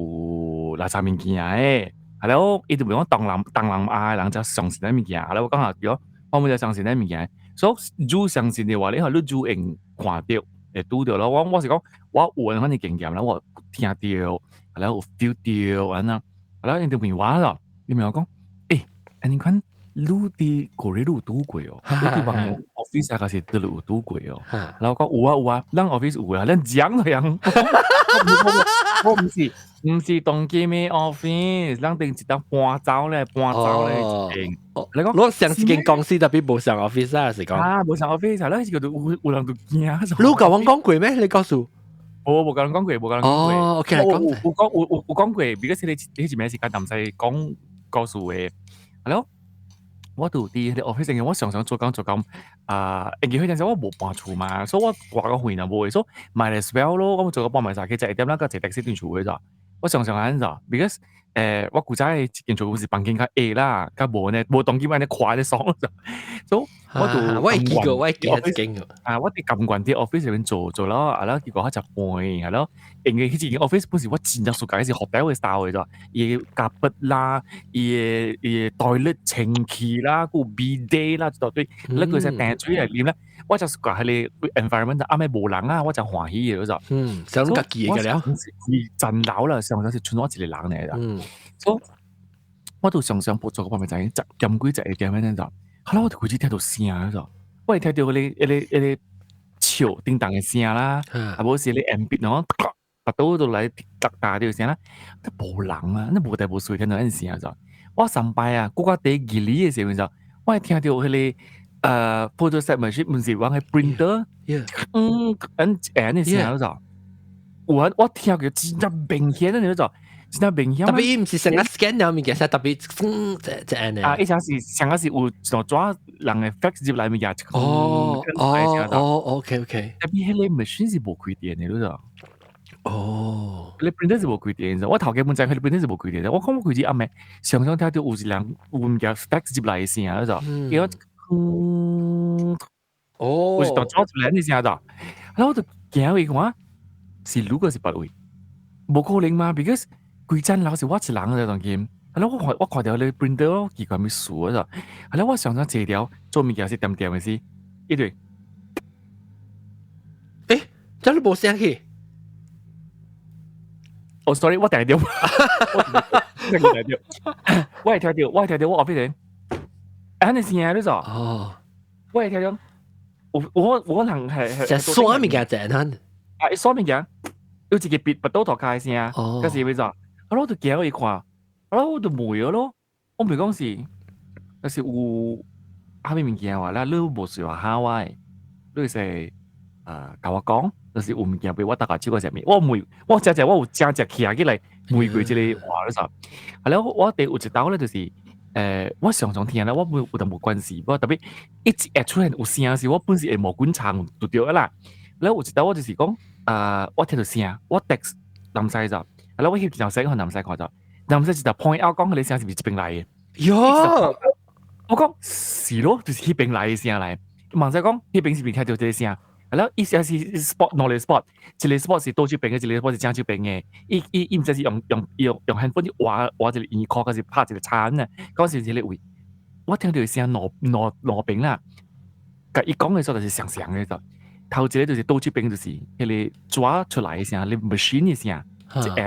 垃圾物件的，後來我伊就問我東南亞嘅人才相信啥物件，後來我講下對，我們才相信啥物件。所以你相信的話，你你就會看著，會拄著咯。我是講，我有按款經驗啦，我聽著，後來有 feel 著，按呢，後來𪜶就問我咯，伊問我講，欸，按呢款你佇過你有拄過哦，你佇網 office 啊，還是佗落有拄過哦？然後我講有啊有啊，咱 office 有啊，咱講就樣。我毋是當今的 office，咱頂一當搬走咧，搬走咧一間。你講，我上一間公司特別無上 office 啊，是講。啊，無上 office 啊，咱是叫做有人就驚。你共我講過咩？你告訴。無無共人講過，無共人講過。哦，OK，講。有講有講過，because 彼一暝時間毋使講故事的。係咯，我就佇彼個 office 我常常做工做工啊，因為彼陣時我無搬厝嘛，所以我掛個費若無的，所以 might as well 咯，我做個半暝三去食一點，咱閣坐 taxi 轉厝的咋。我常常按呢咋，because 我古早的一間厝是房間較矮啦，較無呢，無當今按呢寬咧爽咋。所以我就我會記過，我會記得經過。啊，我佇甘願佇 office 入面做做了，啊了結果我食飯，係咯，因為彼一間 office 本是我真正 suka 是 hotel 的 style 的咋，伊的 carpet 啦，伊的 toilet 清氣啦，閣有 bidet 啦，一大堆，你閣使訂水來啉咧，我就 suka 彼個 environment 暗暝無人啊，我真歡喜的咋。嗯，想家己的了。是層樓啦，上上是賰我一個人爾啦。嗯，所以我就常常做個半暝十點幾11點按呢咋，後來我就開始聽著聲咋，我會聽著彼個笑叮當的聲啦，啊無是彼個鉛筆哦，腹肚都來哒哒著聲啦，都無人啊，你無代無事聽著按呢聲咋。我上擺啊，閣較佇義理的時陣，我會聽著彼個photostat machine，毋是阮的 printer，嗯，按按呢聲咋。有啊，我聽著真正明顯的你咋，真正明顯。特別伊毋是成個 scan 了物件，特別嗯，這這按呢。啊，伊才是上個是有一張紙人的 fax 入來物件。哦哦哦，OK OK。特別彼個 machine 是無開電的，你知？哦，彼 printer 是無開電的，我頭家本知彼個 printer 是無開電的。我講我開始暗暝常常聽著有一人有物件 fax 入來的聲，你知？伊講嗯，哦，有一段紙入來的聲咋，然後我就驚伊看。是如果是別位，無可能嘛？because 規層樓是我一人在當今，啊！我看著彼個 printer 奇怪物事啊！後來我常常坐條做物件是點點的是，一對，欸，這你無聲去？哦，sorry，我聽著，我聽著，我會聽著，我會聽著，我後壁人，按呢聲你知？哦，我會聽著，我人係係刷物件在哪？啊！伊刷物件，有一個筆筆刀頭開聲，嗰時咩做？啊，我就行去看，啊，我就問咯，我唔講是，就是有啥物物件話啦，你無需要嚇我的，你會使啊，共我講，就是有物件俾我搭下手個上面，我問，我真正我有真正徛起來問過這個話咧就，啊了我第有一道咧就是。我常常聽咧，我無有淡無關係，我特別一直會出現有聲時，我本是會毛管欉就對啦。了有一道我就是講，我聽到聲，我 text 南西就，啊了我翕一條相予南西看就，南西就 point out 講彼个聲是毋是這邊來的？喲，我講是咯，就是彼邊來的聲來。嘛知講彼邊是毋是聽著這个聲？啊了，意思是 spot 兩个 spot，一个 spot 是倒手邊的，一个 spot 是正手邊的。伊伊伊毋知是用用用用 handphone 去畫畫一個圓箍，還是拍一個叉呢？講是這个位，我聽著聲兩兩兩邊啦。共伊講的時候就是相像的，就頭一个就是倒手邊，就是彼个紙出來的聲，你 machine 的聲，一个。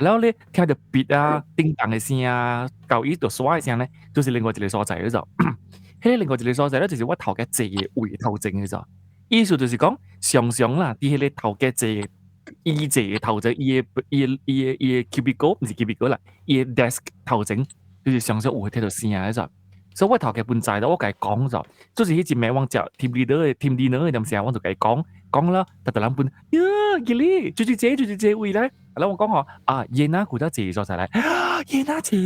然後咧聽著筆啊、叮當的聲啊、舊伊就刷的聲咧，就是另外一个所在就。彼个另外一个所在咧，就是我頭家坐的位頭前的就。意思就是講，常常啦，佇彼个頭家坐，伊坐的頭前，伊的伊的伊的伊的 cubicle，毋是 cubicle 啦，伊的 desk 頭前，就是常常有會聽著聲的就。所以我頭家本知啦，我共伊講就，就是彼一暝我食 team leader 的 team dinner 的陣時，我就共伊講，講了，逐逐人本，呀，吉利，就是這就是這位咧，然後我講吼，啊，煙仔古早坐所在來，啊，煙仔坐，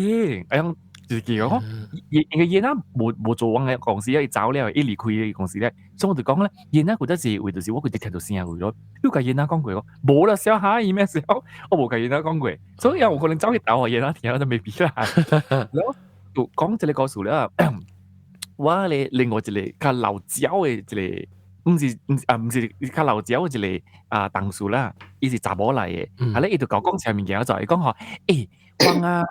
哎樣。就是講，因因為煙仔無無做阮个公司，伊走了，伊離開公司咧，所以我就講咧，煙仔古早坐位，就是我規直聽著聲位咯。你有共煙仔講過無？無啦，小哈伊咩時候？我無共煙仔講過，所以有可能走去兜予煙仔聽，就未必啦。然後就講這个故事了，我咧另外一个較老鳥的一个，毋是毋是啊，毋是較老鳥的一个啊同事啦，伊是查某來的，啊咧伊就共我講啥物件就，伊講吼，欸，我啊。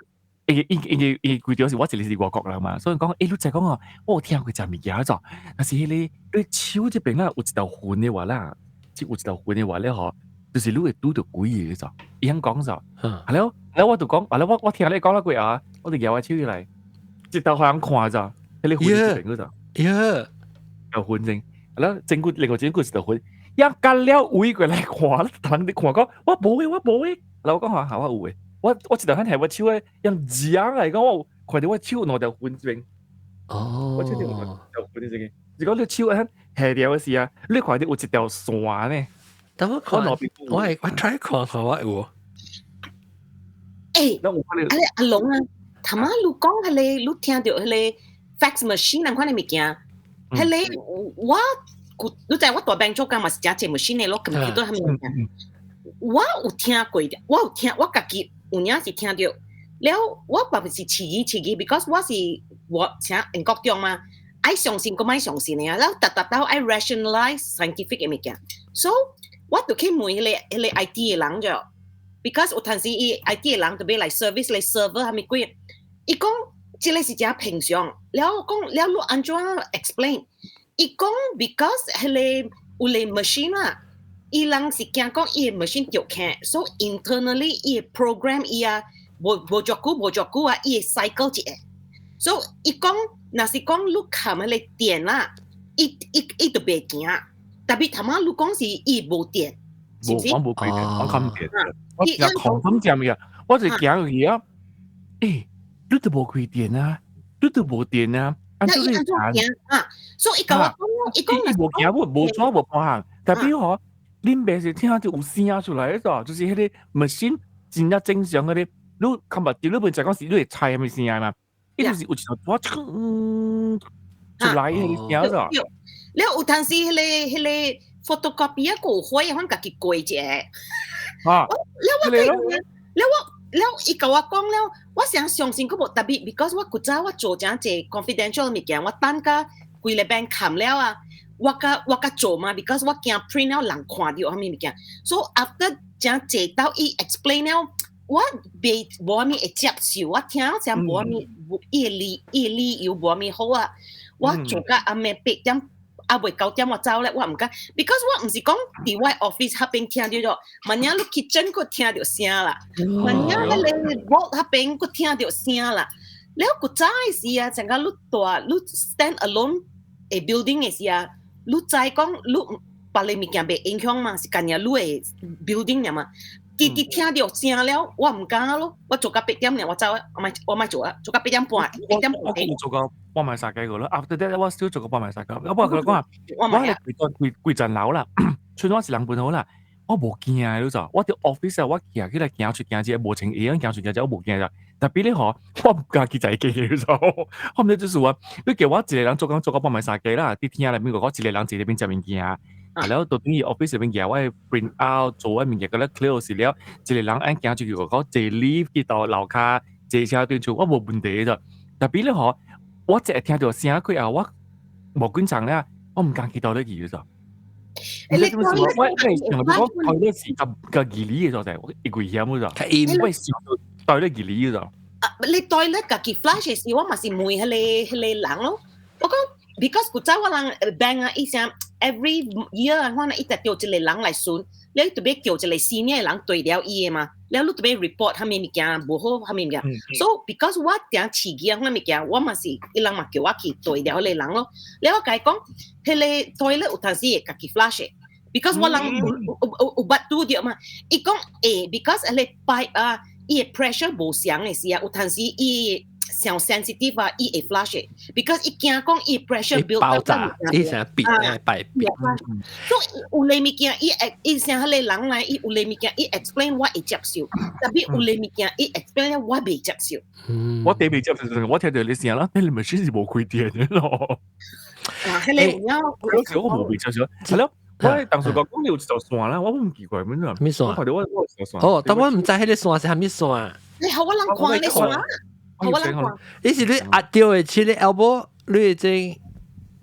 伊伊伊伊規條是我一个是外國人嘛，所以講，欸，你知講哦，我有聽過一隻物件就，但是彼个你手這邊啊有一條痕的話啦，這有一條痕的話咧吼，就是你會拄著鬼的就，伊按講就，啊了，了我就講，啊了我我聽你講了過後，我就舉我手起來，一道予人看就，彼个痕這邊嗰就，呀，條痕先，啊了，整久另外整久一條痕，一隔了圍過來看，人哋看講，我無的，我無的，然後我講話，我有的。我我一條漢提我手咧，用夾來講，我有看著我手兩條痕這邊。哦，我手兩條痕這邊。如果你手按下掉的時啊，你看著有一條線呢。等我看，我係我 try 看看我有。欸，阿阿龍啊，頭仔你講彼个，你聽著彼个 fax machine 那款的物件，彼个我你知我大病做工嘛是誠濟 machine 的咯，computer 啥物物件，我有聽過，我有聽，我家己有影是聽著，了我嘛是遲疑遲疑，because 我是我請英國中嘛，愛相信閣莫相信的啊，了逐逐都愛 rationalize scientific 的物件，so 我就去問彼个彼个 IT 的人著，because 有陣時伊 IT 的人就欲來 service 來 server 啥物鬼，伊講這个是誠平常，了我講了你按怎 explain？伊講 because 彼个有个 machine 啦，伊人是驚講伊个 machine 著起，so internally 伊會 program 伊啊，無無足久無足久啊，伊會 cycle 一下，so 伊講若是講你冚彼个電啦，伊伊伊就袂行，特別頭仔你講是伊無電，是毋是？我無開電，我冚電，我就狂咁食物件，我就行去啊，欸，你都無開電啊，你都無電啊。那伊按怎行啊？所以伊共我講，伊講伊無行，無無紙無半項，代表吼，恁袂是聽著有聲出來的，就是彼个 machine 真正正常彼个，你感覺佇你本在講是你會猜啥物聲嘛？伊就是有一條紙出來彼个聲咋。了有當時彼個彼個 photocopy 啊，閣有火，阮家己過一下。啊！了我了我。了，伊共我講了，我想相信閣無特別，because 我古早我做誠濟 confidential 物件，我等甲規個 bank 冚了啊，我佮我佮做嘛，because 我驚 print 了人看著啥物物件，so after 誠濟到伊 explain 了，我袂無啥物會接受，我聽誠無啥物，伊的理伊的理由無啥物好啊，我做甲暗暝8點。啊，未9點我走咧，我毋敢，because 我毋是講佇我 office 彼邊聽著咗，萬一你 kitchen 閣聽著聲啦，萬一彼个 vault 彼邊閣聽著聲啦。了古早的時啊，像講你大你 stand alone 的 building 的時啊，你知講你別個物件袂影響嘛，是干爾你的 building 爾嘛。直直聽著聲了，我毋敢咯，我做到8點爾，我走，我莫做啊，做到8點半，8點半。我做到半暝三更個咯，after that 我 still 做到半暝三更。我不過佢講啊，我係規規層樓啦，剩我一人分好啦，我無驚你知，我佇 office 啊，我行起來行出行入，無穿鞋行出行入，我無驚咋。特別你嗬，我毋敢去在家，你知，我毋知就是話，你叫我一個人做工做到半暝三更啦，佇廳內面我一個人坐佇邊食物件。然後到等於 office 入邊，我會 print out 做我物件，佮咧 clear 時了，一個人按行出去，我坐 lift 去到樓跤，坐車轉厝，我無問題咋。特別咧嗬，我一聽著聲過後，我無緊張咧，我毋敢去倒咧去咋。你我我係想講，台咧是較較距離嘅所在，我會危險嘅咋。我想到台咧距離嘅咋。啊，你對咧家己 flash 時，我嘛是問彼個人咯。我講，because 古早我人 bank 啊，伊聲 every year 啊，我伊就叫一個人來巡，你特別叫一個 senior 人對了伊的嘛，了你特別 report 啥物物件無好，啥物物件。So because 我定飼機啊，啥物件，我嘛是伊人嘛叫我去對了彼個人咯。了我共伊講，彼個 toilet 有當時會家己 flush 的。because 我人有捌拄著嘛，伊講會，because 彼個 pipe 啊，伊的 pressure 無相的時啊，有當時伊傷 sensitive 啊，伊會 flush 的，because 伊驚講伊 pressure build 爆炸，伊成變啊，擺變。所以有類物件，伊會伊成彼個人來，伊有類物件，伊 explain 我會接受，特別有類物件，伊 explain 我袂接受。我第未接受，我聽著你聲啦，你咪先是無開電的咯。啊，彼個有影，有時我無未接受，係咯。我當時講講你有一條線啦，我唔奇怪咩啫？咩線？我看到我有一條線。哦，但我毋知彼個線是啥物線。你予我人看你線，予我人看。你是你壓著的，切你 elbow，你會知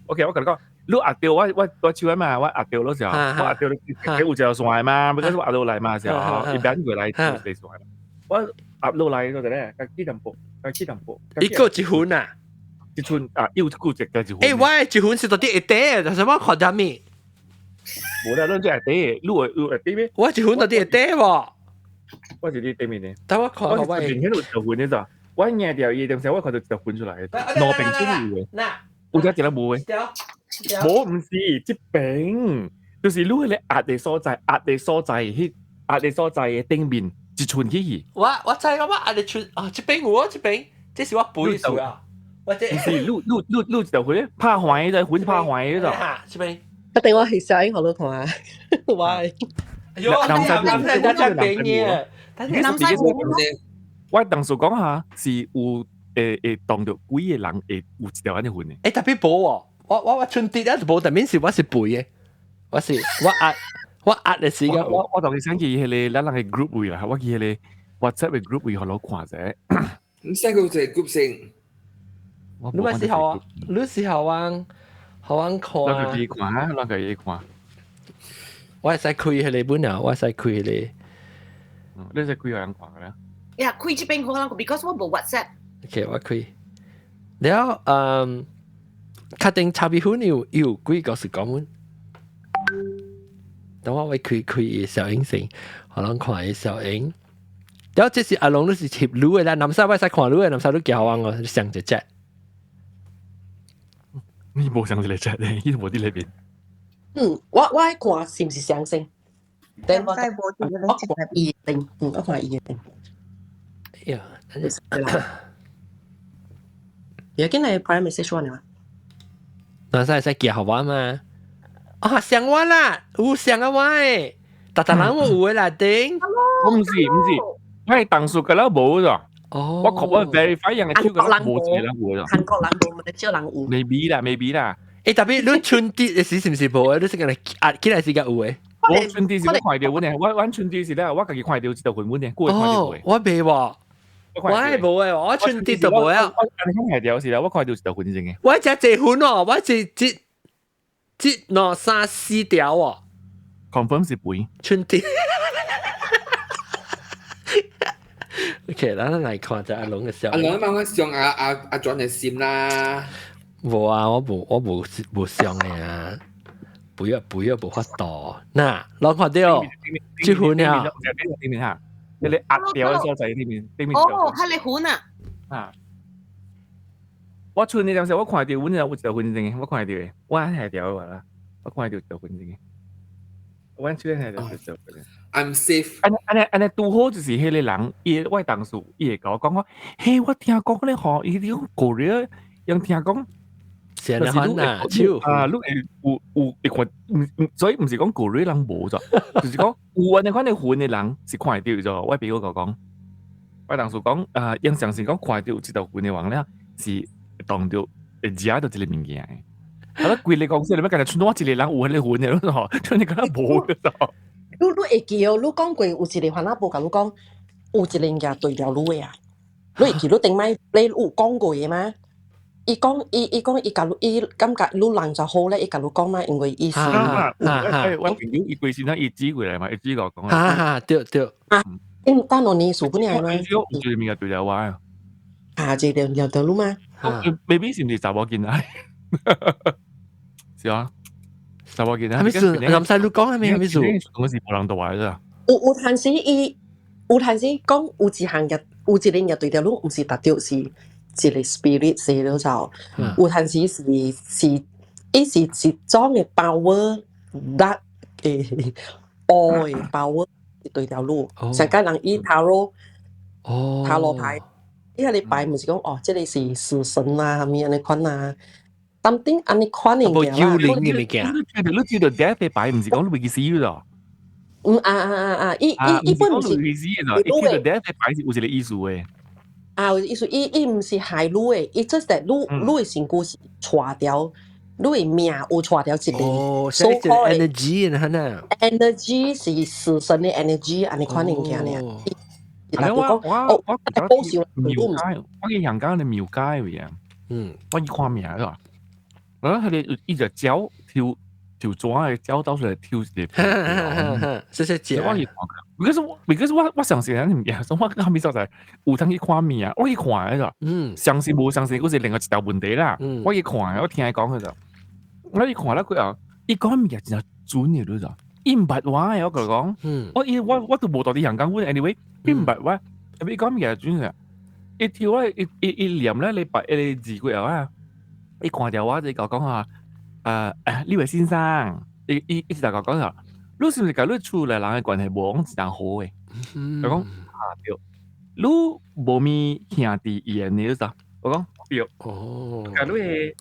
？OK，我共你講，你壓著我手嘛，我壓著嗰時候，我壓著你有一條線嘛，不過我壓落來嘛時候，一邊過來就一條線。我壓落來嗰陣咧，加起淡薄，加起淡薄。一個一分啊？一寸啊，又一個一個一分。欸，我的一分是到底會短，但是我看啥物？無啦，咱這會短，你有會短咩？我一分到底會短無？我是佇對面的。等我看我明顯有一條痕的咋？我壓掉伊，點時我看到一條痕出來，兩邊出去的。有只一個無的。無，毋是，這邊就是你彼個壓的所在，壓的所在，彼壓的所在的頂面一寸起去。我知我壓的寸啊，這邊有啊，這邊，這是我背數啊。我這毋是，你一條痕，拍橫的，痕拍橫的咋？這邊。一定我係小英學到看啊，喂！哎喲，南西大家邊嘅，南西我當時講下是有會當著幾個人會有一條按呢痕的。欸，特別無哦，我春節咧就無，特別是我是肥的，我是我壓的時間，我當時想去彼個咱人的 group 位啦，我去彼個 WhatsApp 的 group 位，予我看者。你 send 個一個 group 先。你咪時候啊，你時候啊。好玩看，咱個自看啊，咱個自看。我會使開彼個本啊，我會使開彼個。嗯，你使開予人看個咧？呀，開這邊可能，because 我無 WhatsApp。 OK，我開。了，嗯，確定炒米粉有幾個是講阮？等我會開開小影先，予人看伊小影。了，這是阿龍，你是翕女的啦，南西我會使看女的，南西你叫我哦，上一隻。你無上一個隻咧，伊無佇裏邊。嗯，我愛看是毋是相星？等我我看伊定，嗯，我看伊定。呀，而家你 private message 我呢？那使使寄予我嘛？啊，上我啦，有上啊我的，逐逐人我有的啦頂。我毋是毋是，我係當初個了無咋。哦，我確我 verify 人嘅手個無一個人有咋。韓國人無，馬來西亞人有。 maybe 啦，maybe 啦。欸，特別你春節的時是毋是無的？你是講壓起來時間有的？我春節是我看著阮的，我阮春節是咧，我家己看著一條痕阮的，久會看著無？我袂喎，我係無的，我春節就無啊。我看著是啦，我看著一條痕先的。我只濟痕哦，我是這這兩三四條哦。 confirm 是肥。春節。OK，咱來看下阿龍嘅相。阿龍，你我上阿轉嘅心啦。無啊，我無上的啊。不要不要無法度。嗱，攏看著，這份啊。對面嚇，你壓掉的所在對面對面。哦，彼个痕啊。啊。我春呢陣時，我看著阮有一條痕先的，我看著的，我下條的話啦，我看著一條痕先的。阮這個係就 I'm safe。按呢按呢按呢拄好就是彼個人，伊我同事伊會共我講講，嘿，我聽講咧吼，伊講 Korea，𪜶聽講。成日看啊，超啊，你會有有會看，毋毋，所以毋是講 Korea 人無咋，就是講有按呢款的魂的人是看會著咗。我朋友共我講，我同事講，啊，𪜶相信講看著有這條魂的人咧，是當著會食著這个物件的。啊，規个公司裡面敢若賰我一个人有彼个魂的咯，賰你敢若無的咯。你你會記哦？你講過有一个番仔無共你講，有一个物件對牢你的啊？你會記你頂擺你有講過的嗎？伊講伊伊講伊共你伊感覺你人就好咧，伊共你講嘛，因為伊是啊，我朋友伊規身啊，伊指過來嘛，伊指我講。哈哈，對對。啊，因等兩年數本來嗎？伊講有一個物件對牢我啊。啊，這個對對你嗎？maybe 是毋是查某囡仔？是啊，查某囡仔。係咪數？林細你講係咪係咪數？我是無人大的咋。有有陣時伊有陣時講有一項嘢，有一個嘢對牢你，毋是特著是一個 spirit 是了就，有陣時是是伊是一種的 power that 的愛 power 對牢你，上個人伊塔羅塔羅牌，伊彼个牌毋是講哦，這个是死神啊，啥物按呢款啊，當頂按呢款的物件啦。幽靈的物件。你知道 death 的牌毋是講你會死咯？嗯啊啊啊啊！伊伊伊本毋是，會死的，伊知道 death 的牌是有一個意思的。啊，有意思，伊伊毋是害你的，伊就是你你的身軀是帶掉，你的命有帶掉一個。哦，所以 energy 呢？呢？energy 是死神的 energy，按呢款物件爾。我我我保守廟街，我去香港的廟街位啊。我去看名是吧？然後彼个伊就鳥抽抽紙的鳥走出來抽一个。謝謝姐。我去看，because 我 because 我我相信咱物件，所以我後面所在有通去看命，我去看彼個。相信無相信，閣是另外一條問題啦。我去看，我聽伊講彼個，我去看了過後，伊講物件真準的，你知？伊毋捌我的，我共你講。我伊我我都無蹛佇香港，anyway，伊毋捌我，特別伊講物件準的。伊抽我，伊伊伊念咧，你白一個字過後啊，伊看著我就共我講啊，呢位先生，伊伊伊直共我講啊，你是毋是共你厝內人的關係無講真好的？伊講啊對，你無物兄弟緣的，你知？我講對。哦。共你的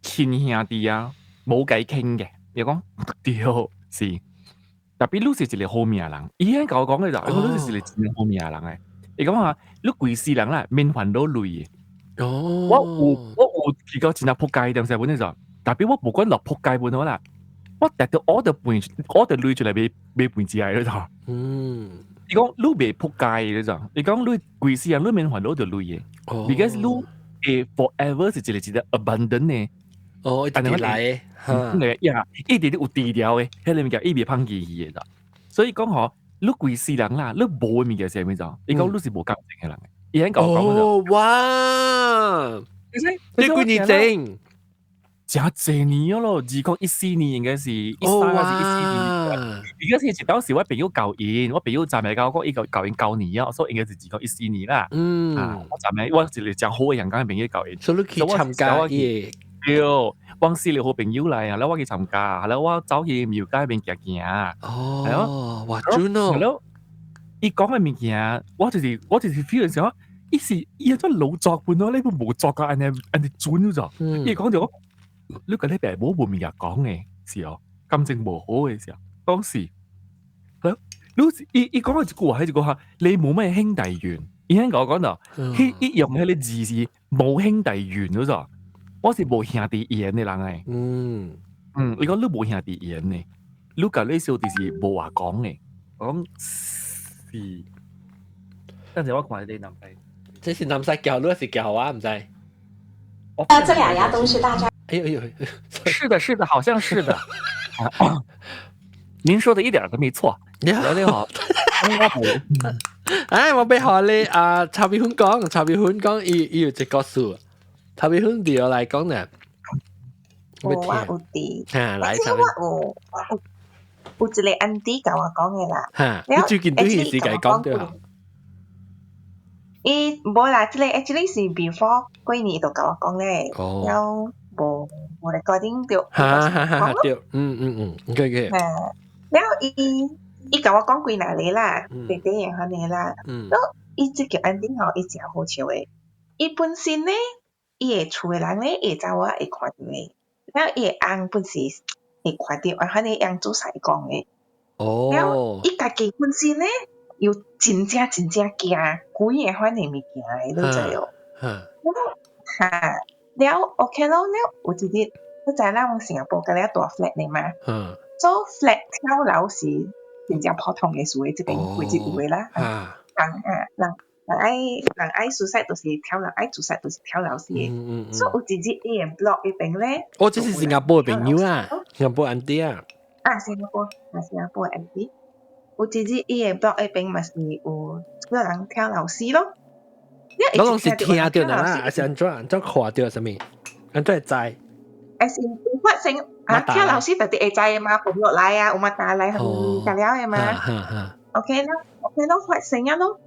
親兄弟啊，無共伊傾嘅，伊講對是。特別你是一個好命人，伊按共我講的就，伊講你是一個真好命人的。伊講啊，你規世人啦，免煩惱累的。哦。我有我有去到真正仆街點時本就，特別我無管落仆街本好啦，我直直我就飯我就累出來買買飯食的就。伊講你袂仆街的就，伊講你規世人你免煩惱著累的。Because 你會 forever 是一個一個 abundant 的。哦，一直來的，呀，一直有治療的，彼个物件伊袂放棄去的，所以講吼，你規世人啦，你無的物件是啥物就？伊講你是無感情的人，伊按共我講哦，哇！你幾年前？誠濟年咯，2014年應該是13還是14年？而家是一當時我朋友教𪜶，我朋友站來共我講，伊教教𪜶9年啊，所以應該是2014年啦。啊，我站來，我一個誠好的香港的朋友教𪜶，所以你去參加伊。對，往時個好朋友來啊，然後我去參加，然後我走去廟街邊行行。哦，哇，準哦！然後伊講的物件，我就是 feel 上，伊是伊做老作本咯，你都無作到按呢按呢準咗。伊講就講，你共你爸母無物件講的時候，感情無好的時候，講是，你伊伊講的一句話，彼一句話，你無咩兄弟緣。伊按共我講到，彼伊用彼个字是無兄弟緣嗰種。我是無兄弟緣的人來。嗯，伊講你無兄弟緣的，你共你小弟是無話講的。我講是，等陣我看你南西，這是南西叫你還是叫我？毋知。這兩樣東西大家。哎呦哎呦，是的，是的，好像是的。您說的一點都沒錯。你好，你好。哎，我欲予你啊，蔡美芬講，蔡美芬講，伊伊有一個事。蔡美芬對我來講呢，我有佇，嚇來，我有有一個 auntie 共我講的啦。嚇，你最近對伊是共講對啊？伊無啦，這個 actually 是 before 過年就共我講咧，了無無 recording 著。哈哈哈！對，嗯嗯嗯，OK OK。嚇，了伊伊共我講幾若個啦，弟弟會按呢啦。了伊這個 auntie 吼，伊誠好笑的。伊本身咧，伊的厝的人咧，伊的查某仔會看著的。了伊的翁本是會看著，啊，反正翁做師公的。了伊家己本身咧，又真正真正驚鬼的款的物件的，你知無？哈，了 OK 咯，了有一日，你知咱新加坡佮了大 flat 的嘛？做 flat 跳樓是真正普通的事的，這邊規日有的啦。人啊，人人愛人愛 suicide 就是跳樓，愛自殺就是跳樓死的。所以有一日伊的 block 彼邊咧，哦，這是新加坡的朋友啊，新加坡 auntie 啊。啊，新加坡啊，新加坡的 auntie。有一日伊的 block 彼邊嘛是有個人跳樓死咯。我攏是聽著啦，還是按怎按怎看著啥物？按怎會知？還是有發生啊？跳樓死特別會知的嘛，滾落來啊，有嘛打來係咪食了的嘛？OK 啦，OK 咯，發生啊咯。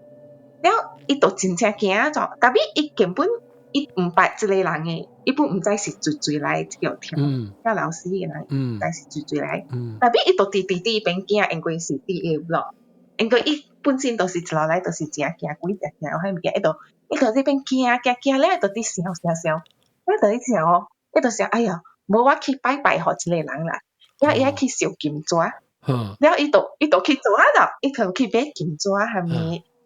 了，伊就真正驚咗，但係伊根本伊毋捌這個人的，伊本毋知是誰誰來這個跳跳樓死的人，毋知是誰誰來。但係伊就佇佇佇邊驚，因為是佇伊的 block，因為伊本身就是一路來就是誠驚鬼，誠驚彼物件，伊就伊就這邊驚驚驚了，就佇想想想，了就伊想哦，伊就想哎呀，無我去拜拜予這個人啦，了伊愛去燒金紙，了伊就伊就去做啊咯，伊就去買金紙啥物，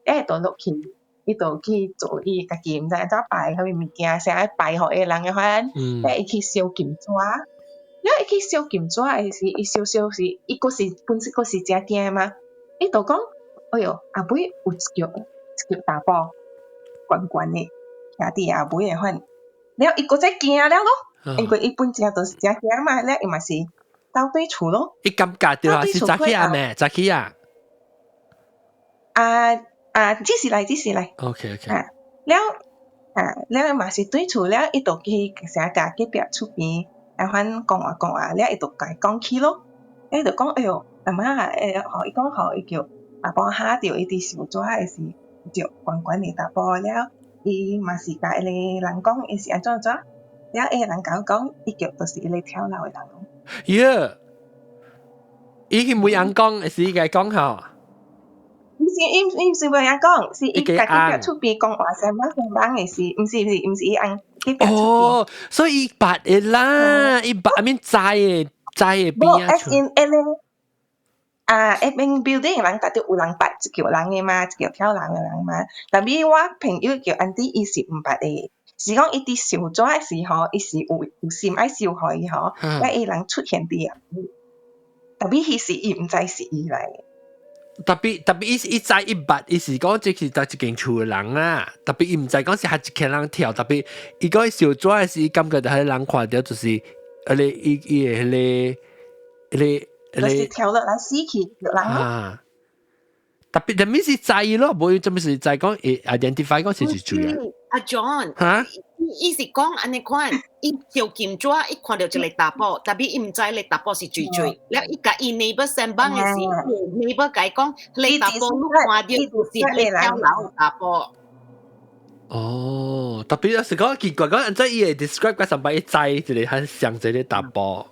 伊就落去，伊就去做伊家己毋知按怎拜啥物物件，啥愛拜予彼個人的款，了伊去燒金紙，了伊去燒金紙的時，伊燒燒時，伊閣是本身閣是誠驚嘛，伊就講，哎喲，後尾有一腳一腳查埔懸懸的，徛佇後尾的款，了伊閣再驚了咯，因為伊本身就是誠驚嘛，了伊嘛是走對厝咯。伊感覺著啊，是早起啊咩？早起啊？啊啊，這是來，這是來。 OK。啊，了啊，了嘛是對厝了，伊就去啥共隔壁厝邊，啊反講話講話，了伊就共伊講起咯，伊就講哎喲，阿媽欸，予伊講予伊叫阿婆嚇著，伊佇燒紙的時，就懸懸的查埔了，伊嘛是共彼個人講，伊是按怎按怎，了彼個人共我講，伊叫就是彼個跳樓的人。耶！伊去問人講，是伊共講吼。毋是，伊伊毋是問人講，是伊家己厝邊講話聲乜聲人的是，毋是毋是毋是伊翁隔壁厝邊。哦，所以伊捌的啦，伊捌 I mean 知的知的邊啊。無，as in 彼個啊，彼邊 building 人逐著有人捌這叫人的嘛，這叫跳樓的人嘛。但是我朋友叫 auntie，伊是毋捌的，是講伊佇燒紙的時候，伊是有有心愛燒予伊吼，了伊人出現佇後尾，但是彼時伊毋知是伊來的。特別特別伊伊知伊捌，伊是講這是佇一間厝的人啦。特別伊毋知講是彼一間人跳，特別伊講伊燒紙的時，伊感覺就彼個人看著就是，彼個伊伊的彼個彼個就是跳落來死去人咯。啊！特別特別是知咯，無做咩是知講會 identify 講是是誰啊？阿 John，嚇？伊是講按呢款，伊燒金紙，伊看著一个查埔，但是伊毋知彼查埔是誰誰。了伊共伊 neighbor 相幫的時，neighbor 共伊講，彼個查埔你看著就是彼個跳樓查埔。哦，特別有時講奇怪，講按怎伊會 describe 個上擺伊知一個很像這個查埔，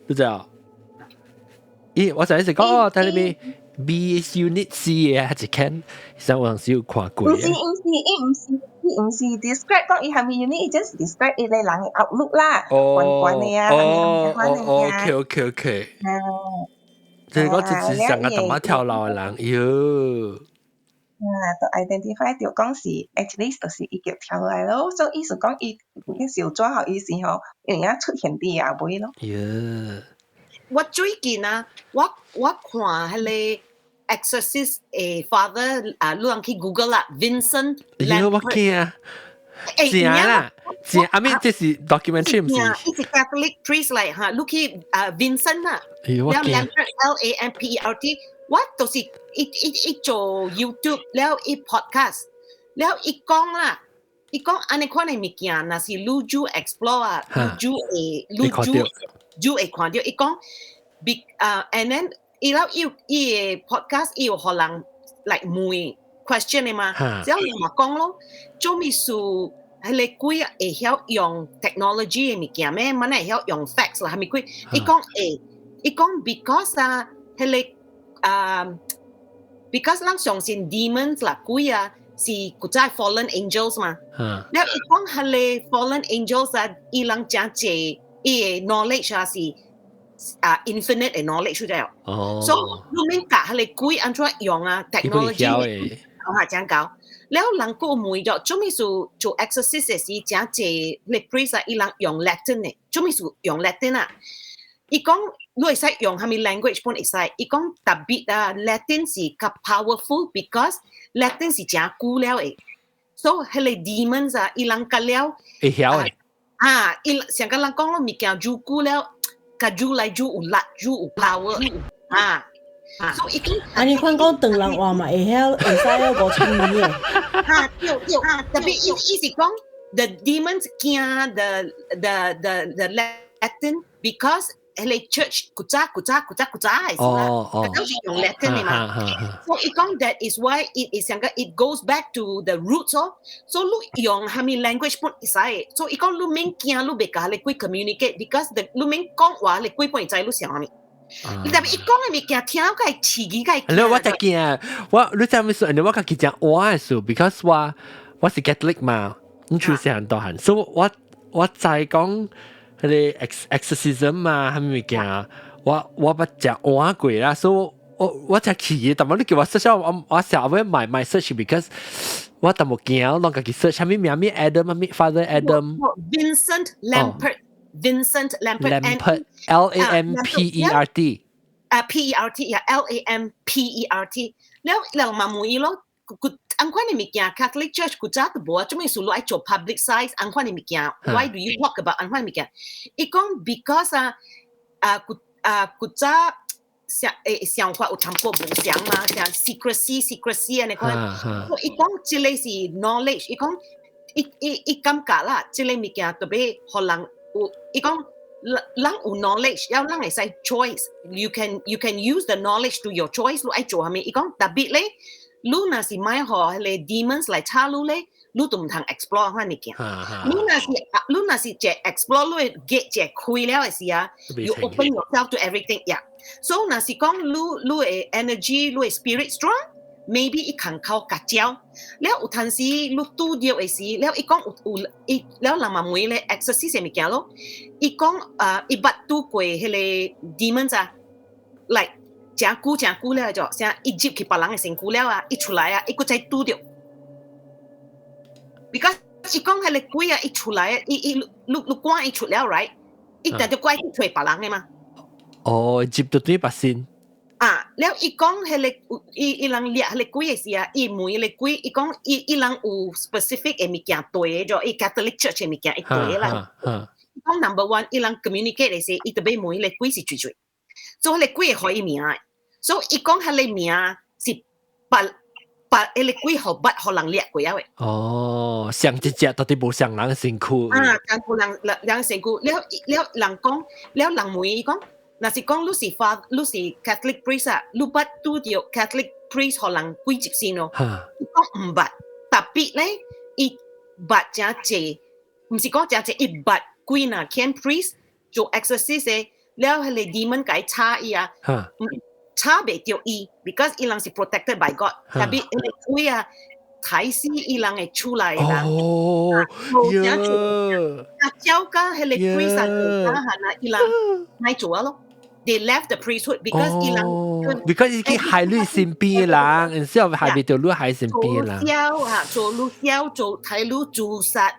你知道？咦，我上一次講哦，睇你邊 B unit C 嘅還是間，其實我有時有看過。毋是毋是，伊毋是伊毋是 describe 講伊啥物 unit，伊 just describe 伊個人的 outlook 啦，懸懸的啊，哦哦，OK OK OK。即係講就是上個淡仔跳樓的人，喲。啊，就 identify 著講是 actually 就是伊叫跳落來咯，所以意思講伊燒紙予伊時吼，有影出現佇後尾咯。喲。我最近啊，我我看彼個 Exorcist 的 father 啊，你通去 Google 啦，Vincent。喲，我驚啊！正啦，正，I mean 這是 documentary 毋是？伊是 Catholic priest 來哈，你去啊 Vincent 啊，我驚。 L A M P E R T，我就是伊伊伊做 YouTube 了，伊 podcast 了，伊講啦，伊講按呢款的物件，若是你煮 explore 啊，你煮會，你煮煮會看著，伊講，be 啊，and then 伊了伊伊的 podcast 伊有予人 like 問 question 的嘛，只要伊嘛講咯，做物事彼个鬼會曉用 technology 的物件咩？嘛會曉用 fax 啦，啥物鬼？伊講會，伊講 because 啊，彼個啊，because 咱相信 demons 啦，鬼啊是古早 fallen angels 嘛。了伊講彼個 fallen angels 啊，伊人誠濟伊的 knowledge 啊是啊 infinite 的 knowledge 出來。哦。所以你免教彼個鬼按怎用啊 technology，啊誠𠢕。了人閣問著，做咩事做 exorcist 的時，誠濟你 priest 啊，伊人用 Latin 的，做咩事用 Latin 啊？伊講你會使用啥物 language 本會使，伊講特別啊，Latin 是較 powerful because Latin 是誠久了的，所以彼個 demons 啊，伊人教了會曉的。啊，伊上個人講咯，物件愈久了，較愈來愈有力，愈有 power 啊。所以伊講，啊，你看講唐人話嘛，會曉會使了5000年的。啊，對對，特別伊伊是講 the demons 驚 the Latin because 彼個 church 古早古早古早古早的是啦，都是用 Latin 的嘛。所以伊講 that is why it is 上個 it goes back to the roots 哦。所以你用啥物 language 本會使的。所以伊講你免驚，你袂共彼個鬼 communicate because the 你免講話，彼個鬼本會知你想啥物。你特別伊講的物件聽個刺激個。你我就驚，我你知咩事？你我家己講我的事，because 我我是 Catholic 嘛，你出世漢大漢，所以我我知講彼個 exorcism 嘛，啥物物件，我我捌食換過啦，所以我我才去，但係你叫我 search 我我成日會買 search because 我淡薄驚，我攏家己 search 啥物名物 Adam 啥物 Father Adam。 Vincent Lampert。Vincent Lampert。 Lampert LAMPERT。啊 P E R T 呀 LAMPERT，了人嘛問伊咯，古按款的物件，Catholic Church 古早都無啊，做咩事你愛做 publicize 按款的物件？Why do you talk about 按款的物件？伊講 because 啊啊古啊古早想誒想法有淡薄無相嘛，像 secrecy secrecy 按呢款。伊講這個是 knowledge，伊講伊伊伊感覺啦，這個物件特別予人有，伊講。人有 knowledge，了人會使 choice。You can use the knowledge to your choice。你愛做啥物？伊講特別咧，你若是莫予彼個 demons 來吵你咧，你就毋通 explore 款物件。你若是你若是一 explore，你的 gate 一開了的時啊，you open yourself to everything 呀。So 若是講你你的 energy，你的 spirit strong。maybe 伊肯靠夾招，了有陣時你拄著的時，了伊講有有伊了人嘛問咧 exorcist 物件咯，伊講啊伊捌拄過彼個 demons 啊，like 誠久誠久了就，像伊入去別人的身軀了啊，伊出來啊，伊閣再拄著，because 伊講彼個鬼啊，伊出來，伊伊你你趕伊出了，right？伊定著怪去揣別人的嘛。哦，入到對別身。啊，了伊講彼個伊伊人掠彼個鬼的時啊，伊問彼個鬼，伊講伊伊人有 specific 的物件對的，就伊 Catholic Church 的物件伊對啦。伊講 number one，伊人 communicate 的時，伊特別問彼個鬼是誰誰，所以彼個鬼會予伊名的，所以伊講彼個名是別別彼個鬼予捌予人掠過啊。哦，上一隻到底無上人身軀。啊，上無人人人身軀，了了人講，了人問伊講。若是講你是發，你是 Catholic priest 啊，你捌拄著 Catholic priest 予人鬼入身咯？伊講毋捌，特別咧，伊捌誠濟，毋是講誠濟，伊捌幾若間 priest 做 exorcist 的，了彼個 demon 共伊吵伊啊，吵袂著伊，because 伊人是 protected by God，特別彼個鬼啊，刣死伊人會出來啦。哦，呀，啊，照甲彼個 priest 啊，啊，伊人莫做啊咯。They left the priesthood because 伊人，because 已經害你身邊的人，然之後害袂著你害身邊的人。做銷啊，做女銷，做睇女自殺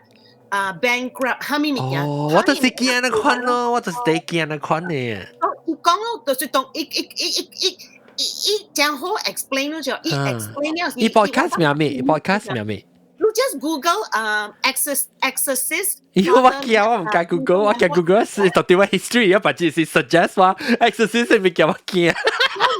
啊，bankrupt，啥物物件。哦，我就是驚那款咯，我就是第驚那款的。哦，伊講咯，就是當伊伊伊伊伊伊伊真好 explain 咯，就伊 explain 了。伊 podcast 名咩？podcast 名咩？你 just Google 啊，exorcist。咦，我驚，我毋敢 Google，我驚 Google 是到底我 history 啊，把這是 suggest 我 exorcist 係咪叫我驚？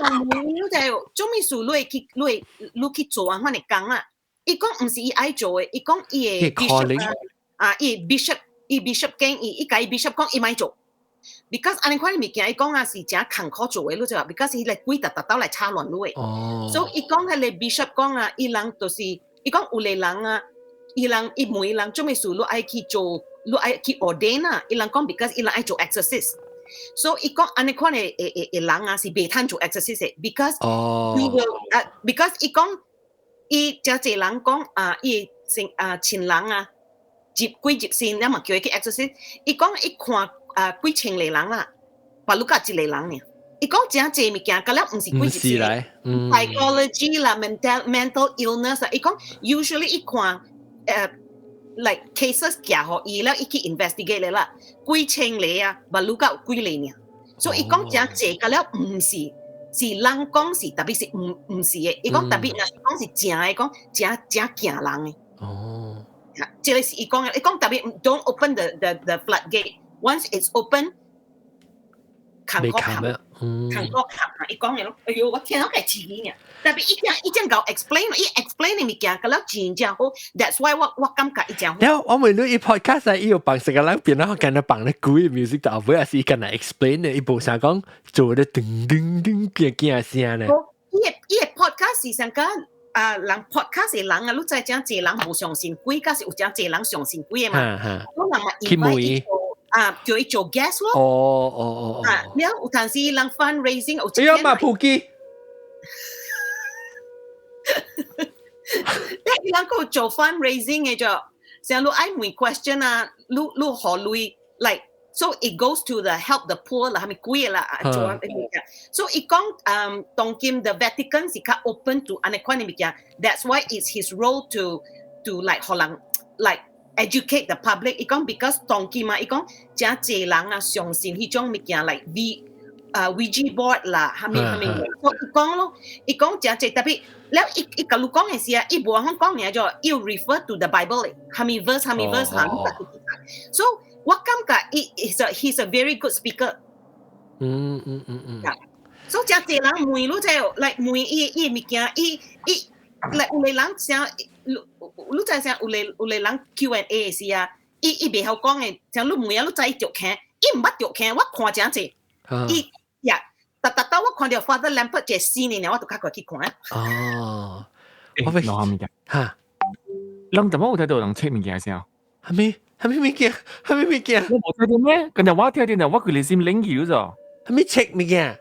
我問你就做咩事？你會去，你會你去做按款的工啊？伊講毋是伊愛做的，伊講伊的 bishop 啊，伊 bishop 伊 bishop 建議，伊共伊 bishop 講伊莫做，because 按呢款的物件，伊講啊是誠艱苦做的，你知無？because 彼個鬼逐逐兜來吵亂你的。哦。所以伊講彼個 bishop 講啊，伊人就是。伊講有個人啊，伊人伊問伊人做咩事，你愛去做，你愛去 ordain 啊？伊人講 because 伊人愛做 exorcist。所以伊講按呢款的人啊是袂通做 exorcist 的，because you will 啊，because 伊講伊誠濟人講啊，伊親啊親人啊入幾入先，了嘛叫伊去 exorcist。伊講伊看啊幾千個人啦，巴魯甲一個人爾。伊講誠濟物件，佮了毋是鬼毋入身。是來，嗯。 Psychology 啦，mental illness 啊，伊講 usually 伊看like cases 寄予伊了，伊去 investigate 咧啦，幾千個啊，巴魯甲有幾個爾。所以伊講誠濟，佮了毋是，是人講是，特別是毋是的。伊講特別若是講是正的，講誠誠驚人的。這個是伊講的，伊講特別 don't open the floodgate. Once it's open，未冚啊，嗯。扛過冚啊！伊講的咯，哎喲，我聽到個刺耳呢。特別伊講伊正夠 explain，伊 explain 的物件，佮了真正好。That's why 我感覺伊真好。了我問你，伊 podcast 伊有放成個人變啦，敢若放咧鬼 music，但後尾也是伊敢若 explain 的，伊無啥講做咧噔噔噔驚驚聲咧。伊的 podcast 是上個啊，人 podcast 的人啊，你知誠濟人無相信鬼，佮是有誠濟人相信鬼的嘛。我人嘛 invite 伊做啊，叫伊做 guest 咯。啊，了有陣時人 fundraising 有一哎呀嘛，普基。你人閣做 fundraising 的就，像你愛問 question 啊，你予鐳，like so it goes to the help the poor 啦，係咪鬼啦？做啊物件。So 伊講，當今 the Vatican 是較 open to 按呢款的物件，that's why it's his role to like 予人 like educate the public。伊講 because 當今嘛，伊講誠濟人啊相信彼種物件，like V 啊 Ouija board 啦，蝦米蝦米。所以伊講咯，伊講誠濟特別，了伊佮你講的時啊，伊無法講爾就，伊有 refer to the Bible 的，蝦米 verse 蝦米 verse 嚇，你家己去看。So 我感覺伊 he's a very good speaker。所以誠濟人問你知，like 問伊伊物件，伊伊 like 有個人啥，你知啥？有個人 Q&A 的時啊，伊袂曉講的，像你問啊，你知伊著聽，伊毋捌著聽，我看誠濟，伊呀，逐逐到我看著 Father Lambert 這死呢，我就較快去看。哦，我欲攞物件哈，人怎麼有聽到人切物件聲？蝦米蝦米物件？蝦米物件？我無聽到咩？今日我聽到，我規個心冷去咗。蝦米切物件？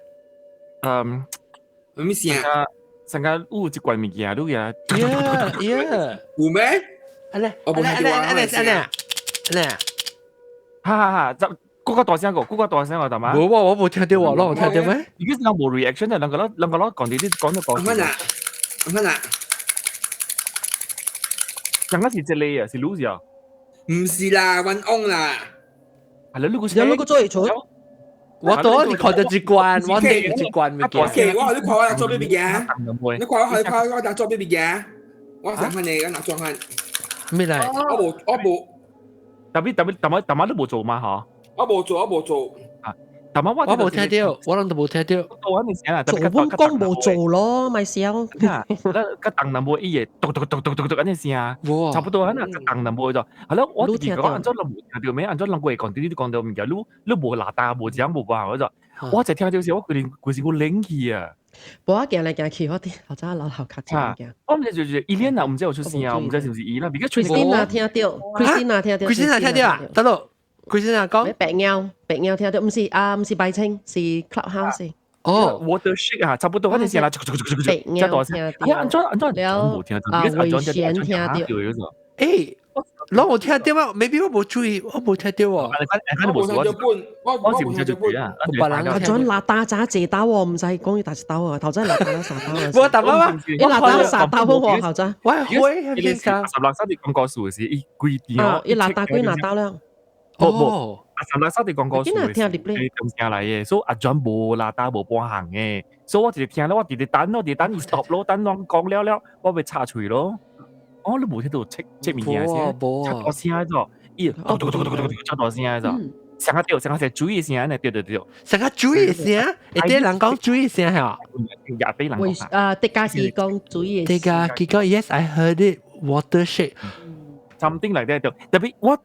嗯，蝦米聲？上個有一罐物件，你啊？Yeah，有咩？按呢，按呢，按呢，按呢，按呢，按呢，哈哈哈！就嗰個大聲個，嗰個大聲個，大媽。無我無聽到喎，攏有聽到咩？如果人無 reaction 就兩個攞講啲啲講到講。乜啊？乜啊？上個是這個啊，是女啊？唔是啦，揾翁啦。係啦，你個有你個做出。我都是看到一罐，我聽一罐物件。 OK，我你看我做咩物件？你看我，你看我做咩物件？我想問你，我拿裝看。咩嚟？我無，我無。特別特別，大媽大媽都無做嘛，嗬？我無做，我無做。啊，大媽我我無聽到，我攏都無聽到。我肯定聲啊，做本講無做咯，咪笑。啊，那個當南無伊會嘟嘟嘟嘟嘟嘟按呢聲，差不多啊，那個當南無就係咯。我自己講按怎人無聽到咩？按怎人會講啲啲講到物件，你無拿大無講無辦法，我就聽到時，我規規身我冷去啊。無我行來行去，我啲頭早老頭較正行。我毋知就是伊蓮啊，毋知有出聲啊，毋知是毋是伊啦。 Christina 聽到，Christina 聽到，Christina 聽到啊，得咯。Christina 講白貓白貓聽到，毋是啊，毋是白青，是 Clubhouse。哦，water shake 啊，差不多，反正聲啦，白貓聽到，按怎按怎了啊，危險聽到。誒，攏有聽到嗎？maybe 我無注意，我無聽到喎。我無聽到本，我是無聽到本啊。別人阿準拿大渣借刀喎，唔使講要大刀啊，頭真係拿大殺刀啊。我大媽媽，你拿大殺刀好喎，頭真。我會係十六三啲講故事時，伊規定哦，伊拿大幾拿刀了。無無，阿十六三啲講故事時，伊中聲來的，所以阿準無拿刀無半項的，所以我直直聽了，我直直等咯，直等伊 stop 咯，等攏講了了，我欲插喙咯。哦，你無聽到切切物件聲，切大聲咗，伊嘟嘟嘟嘟嘟切大聲咗，上下對，上下是水的聲呢，對對對，上下水的聲，會啲人講水的聲嚇。廿啲人講。啊，迪加基講水的。迪加基講，Yes, I heard it. Water shake. Something like that 特別我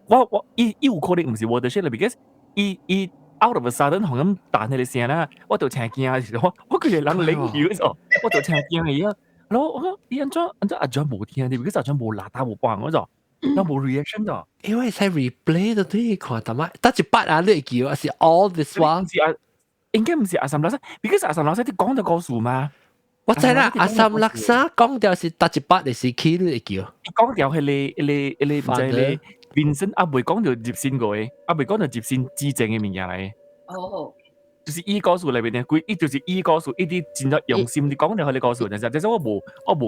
伊有可能毋是 water shake 啦，because 伊 out of a sudden 紅咁彈起個聲啦，我就聽驚時，我規個人冷去咗，我就聽驚伊啊。然後我講伊按怎按怎阿轉無聽，你 because 阿轉無喇叭無放，我就。那無 reaction 的。因為使 replay 都對看，但係得一筆啊，你會記啊，是 all this while。是啊，應該唔是阿三老師，because 阿三老師你講到故事嘛。我知啦，阿三六三講掉是得一筆的時期，你會記。伊講掉係你你你唔知你 Vincent 阿未講到入線過的，阿未講到入線之前的物件來。哦。就是伊故事裏邊咧，佢伊就是伊故事，伊啲真正用心啲講掉佢個故事，但是我無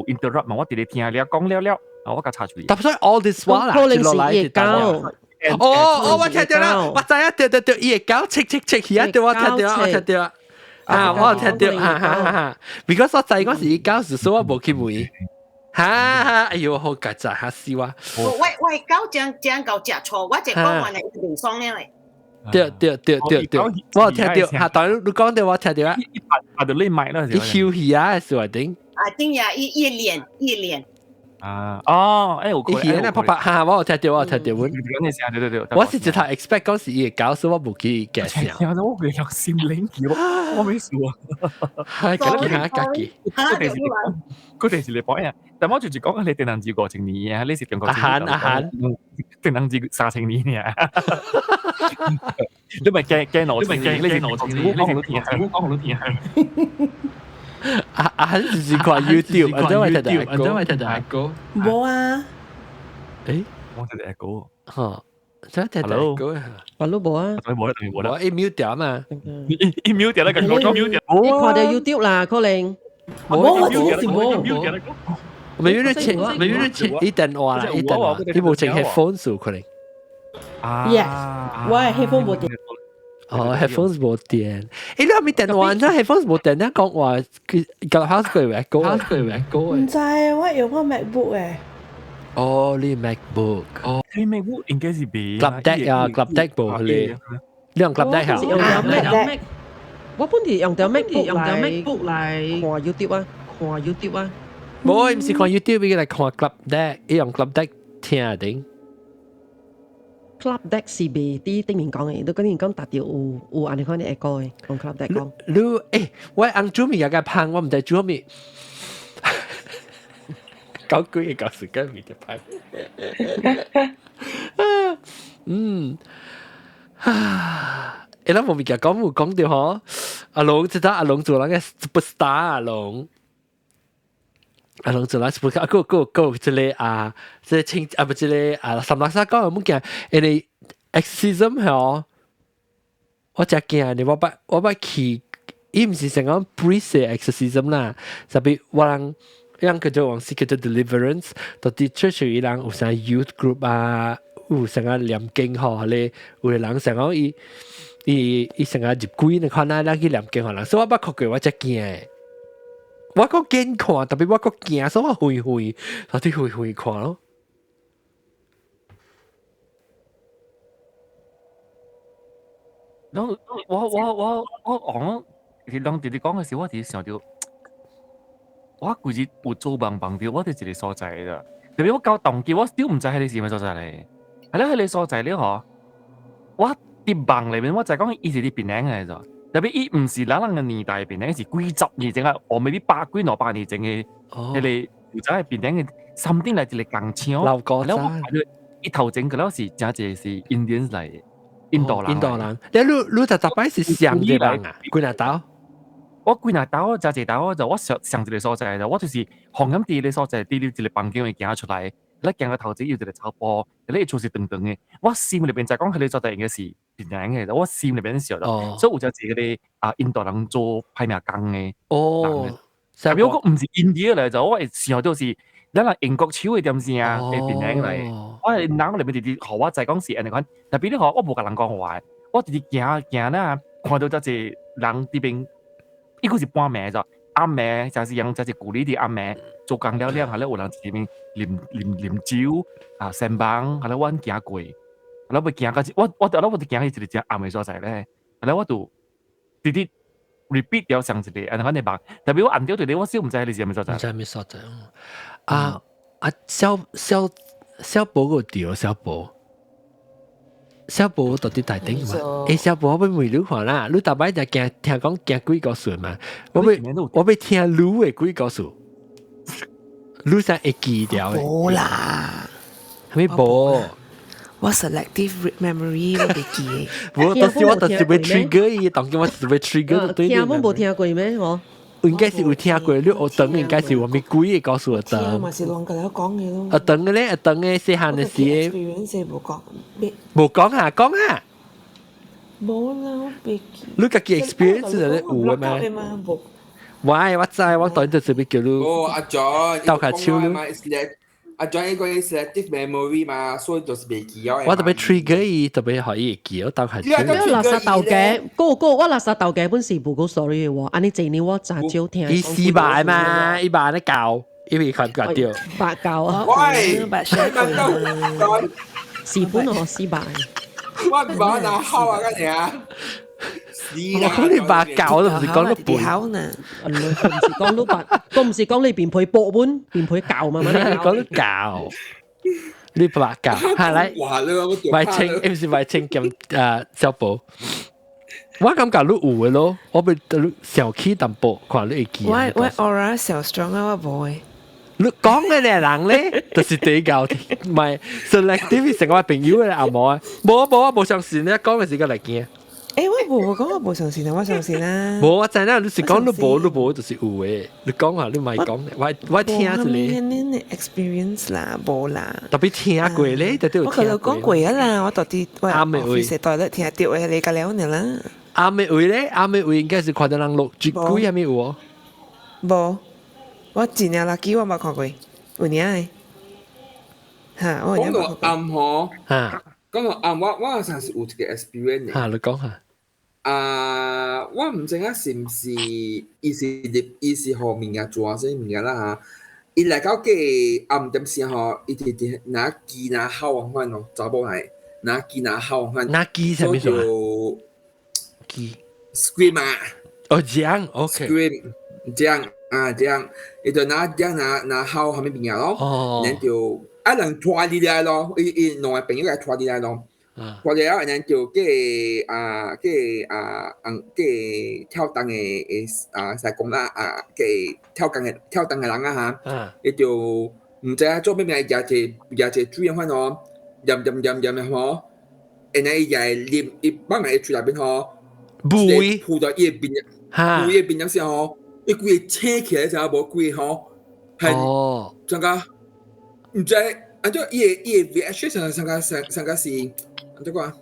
interrupt 嘛，我直直聽了講了了，啊我甲插出去。但所以 all this while 啦，可能是伊會教。哦哦，我聽到啦，我知啊，對對對，伊會教，切切切去啊，對我聽到，我聽到。啊，我有聽到，哈哈哈哈。because 我知我是伊教時，所以我無去問。哈哈，哎呦，好曱甴嚇死我！我會教正正夠食錯，我就講完嚟唔爽了嘞。對對對對對，我有聽到，哈，當然你講到我聽到啊。一拍到你麥啦，伊休息啊，是話頂。啊，頂呀，伊一臉一臉。啊，哦，欸，有伊耳那拍拍，哈，我有聽到，我有聽到，我。對對對，我是直頭 expect 講是伊會搞，所以我無去解釋。聽咗我佢有心靈橋，我沒數啊。係家己嚇家己。佢哋是嚟講呀，但我就是講你電動機5000年啊，你是中國。阿韓阿韓，電動機3000年啊。你咪驚驚我，你咪驚驚我，你講好聽，我講好聽。阿阿韓是看 YouTube，阿真係聽到阿哥，阿真係聽到阿哥。無啊。誒，我聽到阿哥。嚇，真係聽到阿哥啊！我都無啊。無啦，無啦。我一 mute 掉嘛。一 mute 掉啦，個 mute 掉。你看到 YouTube 啦，可能。無，我真是無。沒有你切，沒有你切，伊電話啦，伊電話，你無穿 headphones 有可能。 Yes，我係 headphone 無電。哦，headphones 無電。欸，你係咪電話？你 headphones 無電，你講話佢舊 house 佢會高，佢會高。唔知，我用我 MacBook 誒。哦，你 MacBook。哦，你 MacBook 應該是別。 Club Deck 啊，Club Deck 無你。你用 Club Deck 啊？用 Mac。我本地用條 MacBook 用條 MacBook 來看 YouTube 啊，看 YouTube 啊。無，唔是看 YouTube，伊來看 Club Deck，伊用 Club Deck 聽頂。 Club Deck 是袂佇頂面講的，你嗰陣講達到有有按呢款的會講的，用 Club Deck 講。你欸，我翁煮物也個芳，我毋知煮啥物。搞鬼搞時間咪就芳。嗯，啊，欸，咱無物件講有講著吼，阿龍知道阿龍做人个 superstar 阿龍。阿龍做人 superstar，個個個這個啊，這個清啊不這個啊，三六三講有物件，因為 exorcism 吼，我真驚呢，我捌去，伊毋是成講 priest exorcism 啦，特別我人。樣叫做往時叫做 deliverance，到佇 church 伊人有啥 youth group 啊，有啥個念經吼，咧有個人想講伊伊伊成個入鬼你看啊，咱去念經予人，所以我捌看過，我才驚的。我閣敢看，特別我閣驚，所以我遠遠，到底遠遠看咯。然後我講，人直直講的時，我直直想著。我規日有做夢夢著，我佇一個所在啦。特別我到當今，我都毋知彼個是啥物所在咧。係咧，彼個所在咧吼，我佇夢內面，我知講伊是佇檳城的咋。特別伊毋是咱人的年代檳城，是幾十年前啊，哦，maybe 百幾兩百年前的彼個有知檳城的 something 來一個工廠。老古早。伊頭前個了是誠濟是 Indians 來的，印度人。印度人。你你逐逐擺是上一個人啊？幾若兜？我幾若兜，誠濟兜，就我上上一個所在，就我就是紅咁佇個所在，佇一個房間會行出來，咧行到頭前有一個草坡，咧伊厝是長長的。我心裏邊就講，彼個所在應該是檳城的，我心裏邊想咯。所以有誠濟個啊印度人做歹命工的。哦，特別我講毋是印度來，就我會想到是咱人英國手的點聲的檳城來。我腦裏邊直直予我知講是按呢款，特別你吼，我無共人講話，我直直行行啦，看到遮濟人佇邊。伊閣是半暝咋，暗暝就是用就是舊年佇暗暝做工了了，下咧有人佇邊啉啉啉酒啊，仙房，下咧阮行過，下咧欲行到我我我我就行去一個誠暗的所在咧，下咧我就直直 repeat 掉上一個按呢款的夢，特別我按著對咧，我小毋知彼個是啥物所在。毋知啥物所在。啊啊，小小小寶個對，小寶。小寶到底大頂嘛？欸，小寶我欲問你看啦，你逐擺就驚聽講驚鬼故事嘛？我欲聽你的鬼故事，你才會記著的。無啦，係咪無？我 selective memory 我袂記。無，到時我就是會 trigger 伊，當今我就是會 trigger 對。聽攏無聽過咩？嗬？應該是有聽過，你學等應該是我咪鬼嘅告訴我等。嘛是亂個了講嘅咯。啊等嘅咧，啊等嘅細漢嘅時。 experience 無講。無講下講下。無啦，我袂記。你家己 experience 就係有嘅嘛？喂，我知，我當就是要叫你。哦，阿 John，鬥下手你。阿 John 呢個 selective memory 嘛，所以就是袂記哦。我特別 trigger 伊，特別可以記，我鬥下手。我垃圾豆嘅，個個我垃圾豆嘅本是無個 story 嘅喎，按呢這年我真少聽。伊四百嘛，伊百咧教，伊未看教到。白教啊！喂，白寫過。是本哦，四百。我唔把拿好啊，嗰陣。我講你白教都唔是講你背。好呢？唔是講你白，都唔是講你變配博本，變配教嘛？講你教，你白教，係嚟。賣清，唔是賣清兼小寶。我感覺你有嘅咯，我被你小氣淡薄，看你會記。我我 aura 小 strong 啊，我無嘅。你講嘅咧人咧，就是比較唔係 selective 成個朋友嘅阿毛啊，無無我無相信你講嘅時間嚟驚。欸，我無講我無相信啊，我相信啊。無我知影，你是講你無你無就是有嘅。你講下你咪講，我我聽一下。無咩 experience 啦，無啦。特別聽過咧，特別有我可能講過啊啦，我到底我 office 台咧聽到嘅你個了呢啦。暗嘅位咧，暗嘅位應該是看到人錄絕鬼係咪有哦？無，我真正垃圾我冇看過，有影的。嚇，我講到暗嗬，嚇，講到暗，我我上是有一個 experience。嚇，你講下。啊，我毋知影是毋是伊是入伊是予物件做啥物件啦嚇。伊來到過暗點時吼，伊直直拿機拿吼款款哦，查某係拿機拿吼款。拿機啥物事？機 scream 啊！哦，這樣，OK。 scream 這樣啊，這樣，伊就拿這樣拿拿吼啥物物件咯，然後就啊人拖入來咯，伊伊兩個朋友來拖入來咯。拖了，然後就叫啊叫啊嗯叫跳動的的啊師公啦啊叫跳動的跳動的人啊嚇，伊就毋知影做咩物，伊舉一舉一水款哦，啉啉啉啉吼，然後伊也會啉，伊放佇伊喙內面吼，霧撲到伊的面，撲伊的面時吼，伊規个醒起來時候無規个吼，係怎個毋知按怎伊的伊的 reaction 上上個上上個是。按怎講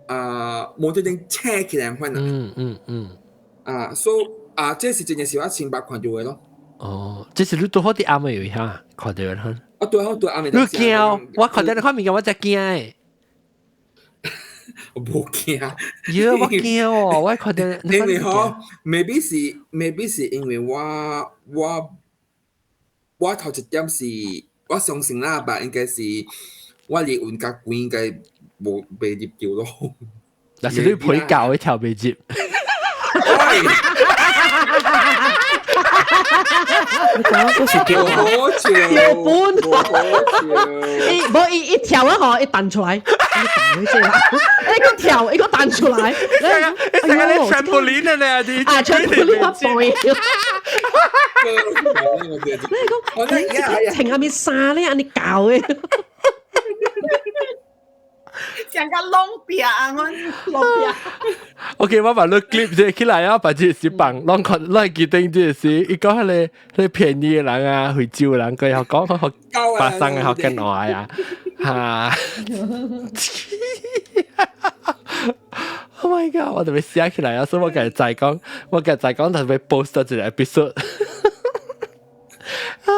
啊？無端端醒起來款啊！嗯嗯嗯。啊，所以啊，這是真正是我親目看到的咯。哦，這是你拄好佇暗暝有遐看到的。啊，對好對暗暝。你驚？我看到你看物件，我才驚的。我無驚。喲，我驚哦！我看到。因為吼，maybe 是 maybe 是因為我我我頭一點是，我相信啦，吧，應該是我離雲較遠，應該無袂入掉咯。但是你陪教一條袂入。你講嗰時叫好笑，跳本，好伊無伊一跳啊吼，伊彈出來，你彈一個跳，一個彈出來，你你成個你 trampoline 咧，啊 trampoline 我背。你講，穿下面衫咧，按呢教的。成個窿壁啊！我窿壁。 OK，我把你 clip 這起來啊，把這是放，攏看，攏記得這是，伊講彼個彼個便宜的人啊，惠州的人，佢又講學巴生嘅學緊話啊，嚇！Oh my god！我特別寫起來啊，所以我今日再講，我今日再講特別 post 一個 episode。啊！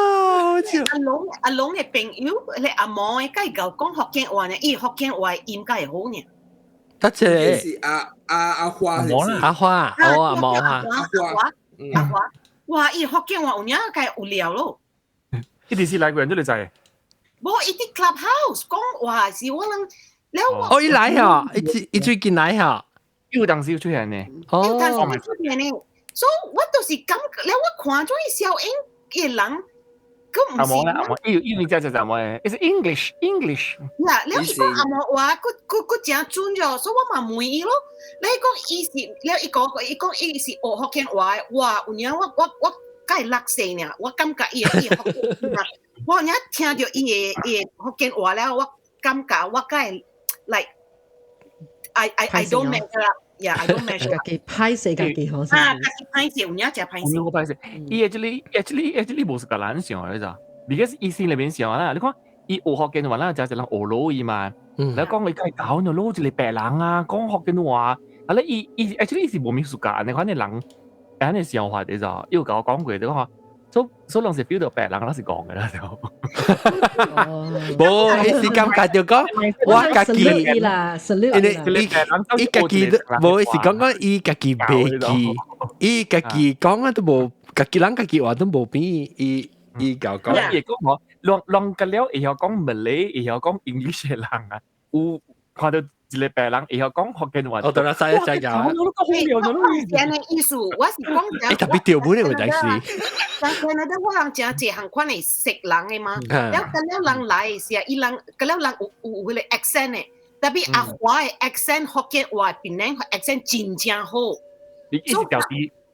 好笑。阿龍阿龍嘅朋友，你阿毛嘅，佮伊講福建話呢，伊福建話音較會好呢。得這個是阿阿阿花，阿花，哦阿毛哈，阿花，阿花，哇！伊福建話有影該有料咯。伊直是來過人，你知？無，伊佇 Clubhouse 講話是我諗了我。哦，伊來哈，伊伊最近來哈，有當時有出現呢。哦，有當時有出現呢，所以我就是感覺了，我看咗伊小英伊人。阿毛咧，阿毛，伊伊名叫做啥物？伊是 English English。嗱，了伊講阿毛話，佫佫佫誠準咗，所以我嘛問伊咯。你講伊是，了伊講伊講伊是學福建話的，哇，有影我我我佮伊落勢爾，我感覺伊伊福建話，我有影聽著伊的伊的福建話了，我感覺我梗係 like I don't measure up. Yeah, I don't measure up. 家己歹勢，家己好。啊，家己歹勢，有影誠歹勢。我歹勢。伊 actually 無是共咱想的，你知？because 伊心裡面想啦，你看伊學福建話啦，就係人學老伊嘛。你講你計搞就攞一個白人啊，講福建話，啊你伊伊 actually 是無物事㗎，你看你人按呢想法，你知？伊有共我講過，你看。所所攏是 feel 到白人，攏是講嘅啦就。無，伊是感覺就講，我家己啦，伊伊家己無，伊是講講伊家己袂記，伊家己講啊都無，家己人家己話都無變，伊伊講講。伊講我，攏攏個了會曉講 Malay，會曉講 English 嘅人啊，有看到一個白人會曉講福建話。我等下再再講。我都講好了，我是按呢意思，我是講。欸，特別調本嘅問題是。但係呢，我人誠濟項款會識人嘅嘛，了跟了人來時啊，伊人跟了人有有彼個 accent 的，特別阿華的 accent 福建話，檳城 accent 真正好。你意思表示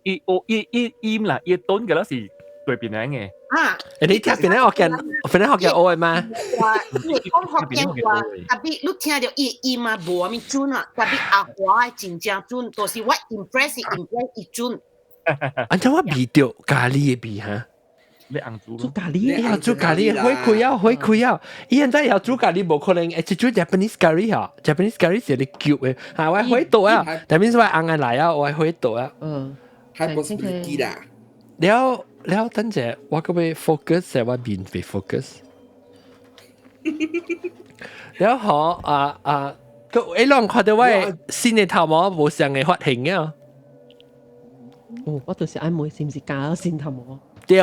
伊伊伊音啦，伊頓嘅啦是對檳城嘅。啊！你聽檳城福建，檳城福建話嗎？話伊會講福建話，特別你聽著伊音啊，無啥物準啊，特別阿華的真正準，就是我 impress impress 伊準。按怎我味著咖喱的味哈？你紅煮煮咖喱，要煮咖喱，火開啊，火開啊！伊現在要煮咖喱，無可能，欸，煮 Japanese curry 哈，Japanese curry 是你叫的，嚇，我火倒啊，但係我紅的來啊，我火倒啊。嗯，係 possibility 啦。了了，等陣我閣欲 focus，在我面被 focus。了好啊啊，閣會攏看著我的新的頭毛無相的髮型啊！哦，我就是愛問是毋是加咗新頭毛？對，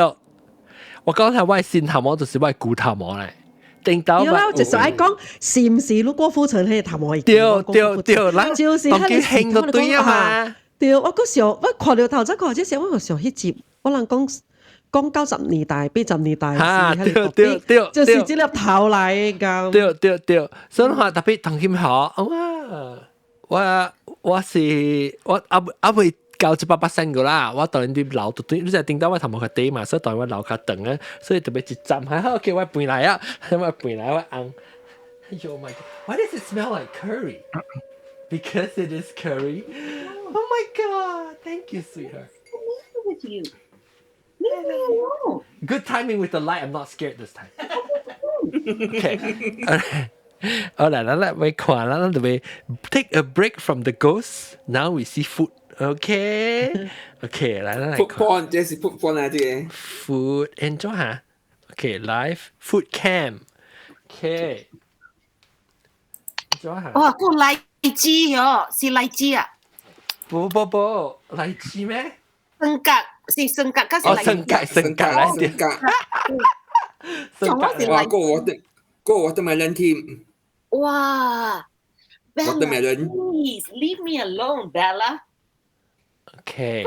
我剛才我的新頭毛就是我的舊頭毛咧。頂到對啦，我就是愛講是毋是你郭富城彼個頭毛？對對對，咱就是當佢興就對啊嘛。對，我閣想，我看著頭先看這時，我想彼集，我人講講90年代、80年代，啊，對對對，就是這粒頭來㗎。對對對，所以話特別同佢好，哇！我我是我阿阿未到100%個啦，我當然啲留到對，你就頂到我頭毛較短嘛，所以當然我留較長啊，所以特別一站還好，叫我搬來啊，我搬來我紅。Oh my god! Why does it smell like curry? Because it is curry. Oh my god! Thank you, sweetheart. What's the matter with you? Leave me alone. Good timing with the light. I'm not scared this time. Okay. 好來，咱來來看，咱就欲 take a break from the ghosts. Now we see food. Okay. Okay，來咱來 food porn，這是 food porn 啊，這個。 Food enjoy 哈。Okay, live food cam. Okay. enjoy 哈。哦，個荔枝哦，是荔枝啊。不不不，荔枝咩？生格是生格，嗰是荔枝。哦，生格生格來生格。生格。哇，個我的，個 watermelon 添。哇！Watermelon。 Please leave me alone, Bella. Okay.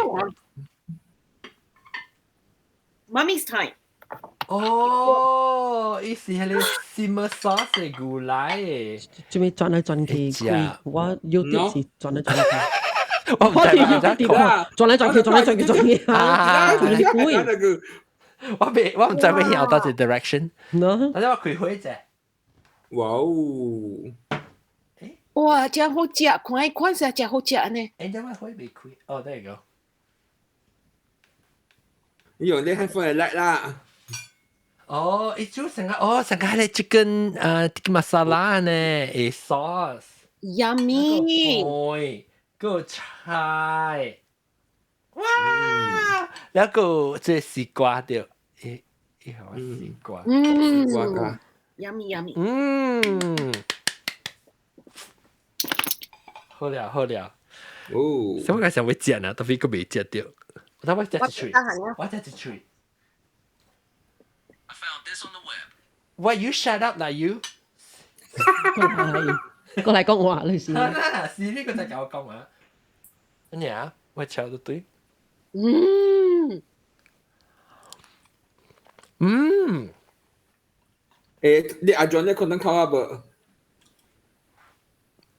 Mommy's time. 哦，伊是彼個 simmer sauce 的牛奶。做咩轉來轉去？我 YouTube 是轉來轉去。我唔知轉來轉去，轉來轉去，轉去。啊！轉我未，我唔知欲向佗一 direction。喏，等陣我開火者。哇哦！哇，真好食，看伊款式真好食呢。欸，點解火未開？哦，there you go。你用你 handphone 嚟叻啦。哦，伊煮成個哦，成個彼個 chicken 誒 masala 呢，誒 sauce。 Yummy。愛個菜，哇！然後這西瓜對，誒，伊好西瓜。嗯。西瓜㗎。 Yummy yummy。嗯。好了好了。哦。什麼個想欲食啊？特別閣未食著。我等我食一喙。我食一喙。 I found this on the web. Why you shut up 啦 you？過來講話你是。是呢個就共我講話。咩啊？我抄得對。嗯。嗯。誒，你阿 John 你 condom 扣啊無？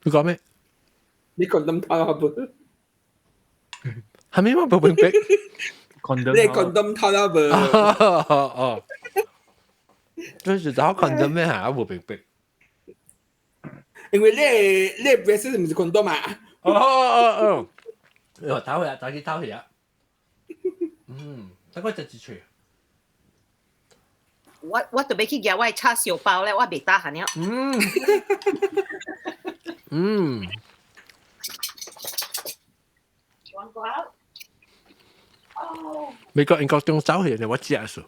你講咩？你 condom 套啊無？係咪我無明白？你 condom 套啊無？哦哦。就是找 condom 咩嚇？我無明白。因為你 bracelet 唔是 condom 嘛？哦哦哦，哦，打回啊，打去打回啊。嗯，大概就一喙。我特別去夾我的叉燒包咧，我袂打下了。嗯。嗯。美國英國中走去，我知啊數。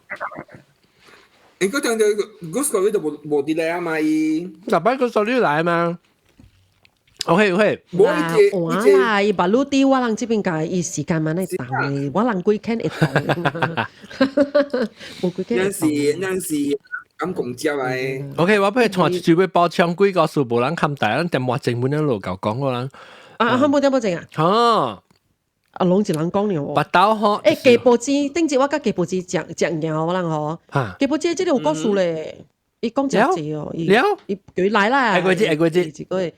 英國中就嗰個位就無無佇來啊嘛伊。逐擺個數你來嘛？OK OK。無伊我啦，伊把路啲我人這邊共伊時間嘛，來等的，我人幾肯會等嘛。無幾肯。咱是咱是咁公接來。 OK，我不如從一嘴包槍幾個數無人冚大，咱電話前本一路夠講個人。啊，漢堡點不正啊？哦。啊，攏一人講了喎。白豆吼。欸，雞波子，頂節我佮雞波子食食贏我人吼。雞波子這個有故事咧。伊講真濟哦，伊伊叫伊來啦。下個節，下個節，一個月，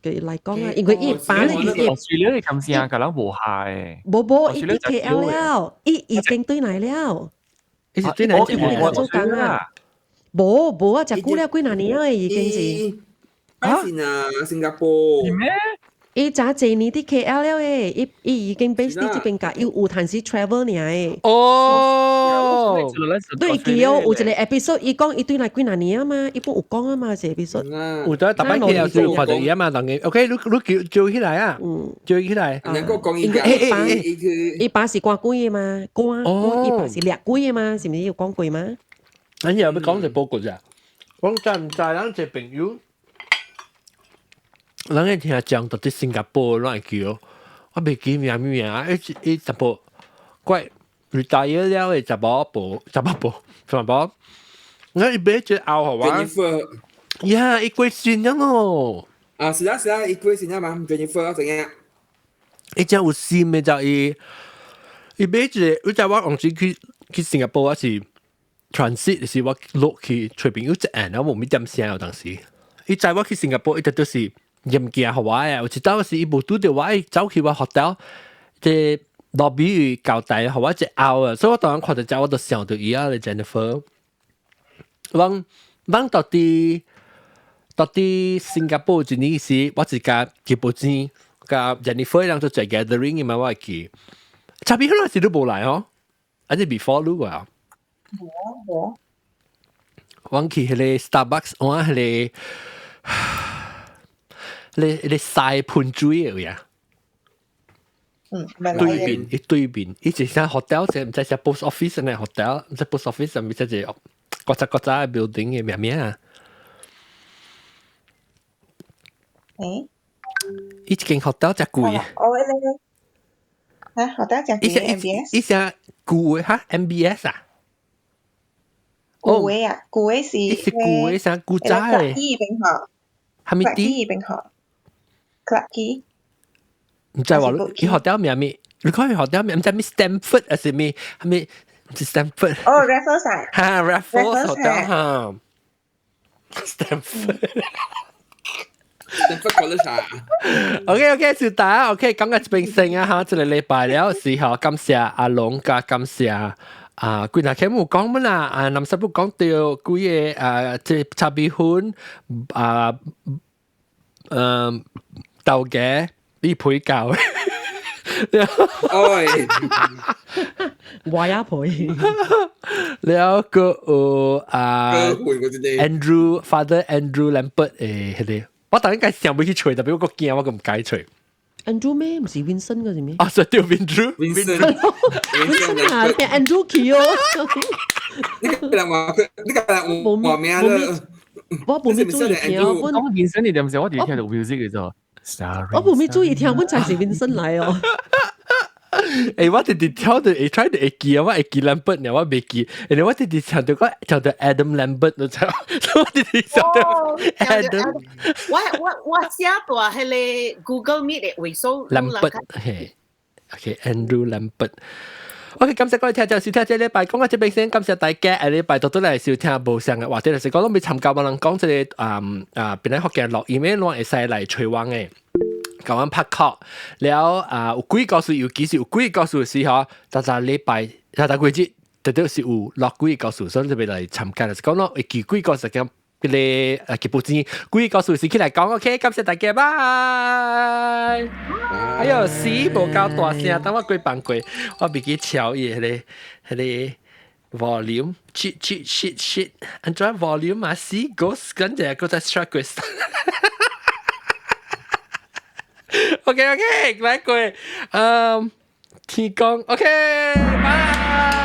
叫伊來講啊，因為伊爸咧伊伊。雖然你咁聲，個人無下誒。無無，伊佇 KL 了，伊已經轉來了。伊是轉來做工啊？無無啊，食久了幾若年啊，已經是。啊？是啊，新加坡。是咩？伊早幾年佇 KL 了誒，伊伊已經 base 佇這邊共，伊有趁時 travel 爾誒。哦，對，記哦，有一個 episode，伊講伊對來幾若年啊嘛，伊本有講啊嘛，這 episode。有得逐擺 KL 就看到伊啊嘛，當然 OK，你你叫叫起來啊，叫起來。能夠講伊伊爸伊爸是官鬼的嘛，官，伊爸是掠鬼的嘛，是毋是有講過嗎？咱又欲講一個報告者，我知毋知咱一個朋友？人會聽講到佇新加坡亂叫，我袂記名物名啊！伊伊淡薄怪 retire 了的查某婆，查某婆，查某，我伊買一個後予我。 Jennifer。呀，伊過身了哦。啊，是啊是啊，伊過身啊嘛，Jennifer 我知影。伊真有心的，就伊伊買一個，伊知我當時去去新加坡，我是 transit 是我落去揣朋友一按，我無物點聲有當時。伊知我去新加坡，伊就就是。物件予我啊！有一道是伊無拄著我，伊走去我 hotel，這 lobby 交代予我一後啊，所以我當然看到這，我就想到伊啊，Jennifer。阮阮到佇到佇新加坡一年時，我一共吉布錢佮 Jennifer 人做 gathering 嘛，我會記。差別彼時你無來哦，還是 before 你過啊？無無。阮去彼個 Starbucks，我彼個。你你曬噴水的位啊？嗯，對面，伊對面，伊一間 hotel，這毋知是 post office 呢 hotel，毋知 post office 啥物，這個國際國際 building 的名名啊？欸？伊一間 hotel 真貴。哦，那個，嚇，hotel 真貴 MBS。伊啥舊的哈 MBS 啊？舊的啊，舊的是。伊是舊的啥古早的？呢邊吼。蝦米啲？邊吼。Clarke Quay。毋知話伊學校名咩？你看伊學校名，毋知咩 Stamford 還是咩？蝦米？毋是 Stamford。哦，Raffles 啊。哈，Raffles 學校哈。Stamford。 Stamford College 啊。 OK OK，小達，OK，講到這邊先啊哈，這個禮拜了時候，感謝阿龍加感謝啊，幾若節目講乜啦？啊，南師傅講到幾個啊，這炒米粉啊。嗯，豆嘅你陪教，哎，我也陪。了個啊，Andrew Father Andrew Lambert 誒，彼個我突然間想欲去揣，但是我閣驚，我閣毋敢揣。 Andrew 咩？毋是 Vincent 個是咩？啊，是對 Andrew Vincent 啊，Andrew 去哦。你個人話佢，你個人話名啦。我無咩注意聽，我講 Vincent 你點知？我佇聽著 music 嘅啫。我無咩注意聽，阮才是 Vincent 來哦。欸，我直直跳到會 try 著會記啊，我會記 Lambert 爾，我袂記。然後我直直唱著個唱著 Adam Lambert，你知？我直直唱著 Adam。我我我寫大彼個 Google Meet 的位數。 Lambert，嘿，OK，Andrew Lambert。OK，感謝各位聽眾收聽這禮拜講到這邊先，感謝大家。下禮拜倒轉來收聽無相嘅話題，就是講攏未參加，無人講這個啊啊，邊個福建錄音的攏會使來揣阮的。共阮拍 call 了啊，有幾個故事，尤其是有幾個故事時候，逐逐禮拜，逐逐季節，特別是有錄幾個故事，所以特別來參加。就是講咯，會記幾個事件，個劇本錢，鬼故事時起來講，OK，感謝大家，拜。哎喲，死無夠大聲，等我過放過，我袂記調伊彼個彼個 volume，shit shit shit shit，按怎 volume 啊？死 ghost，跟住閣再 strike 過。OK OK，來過，天光，OK，拜。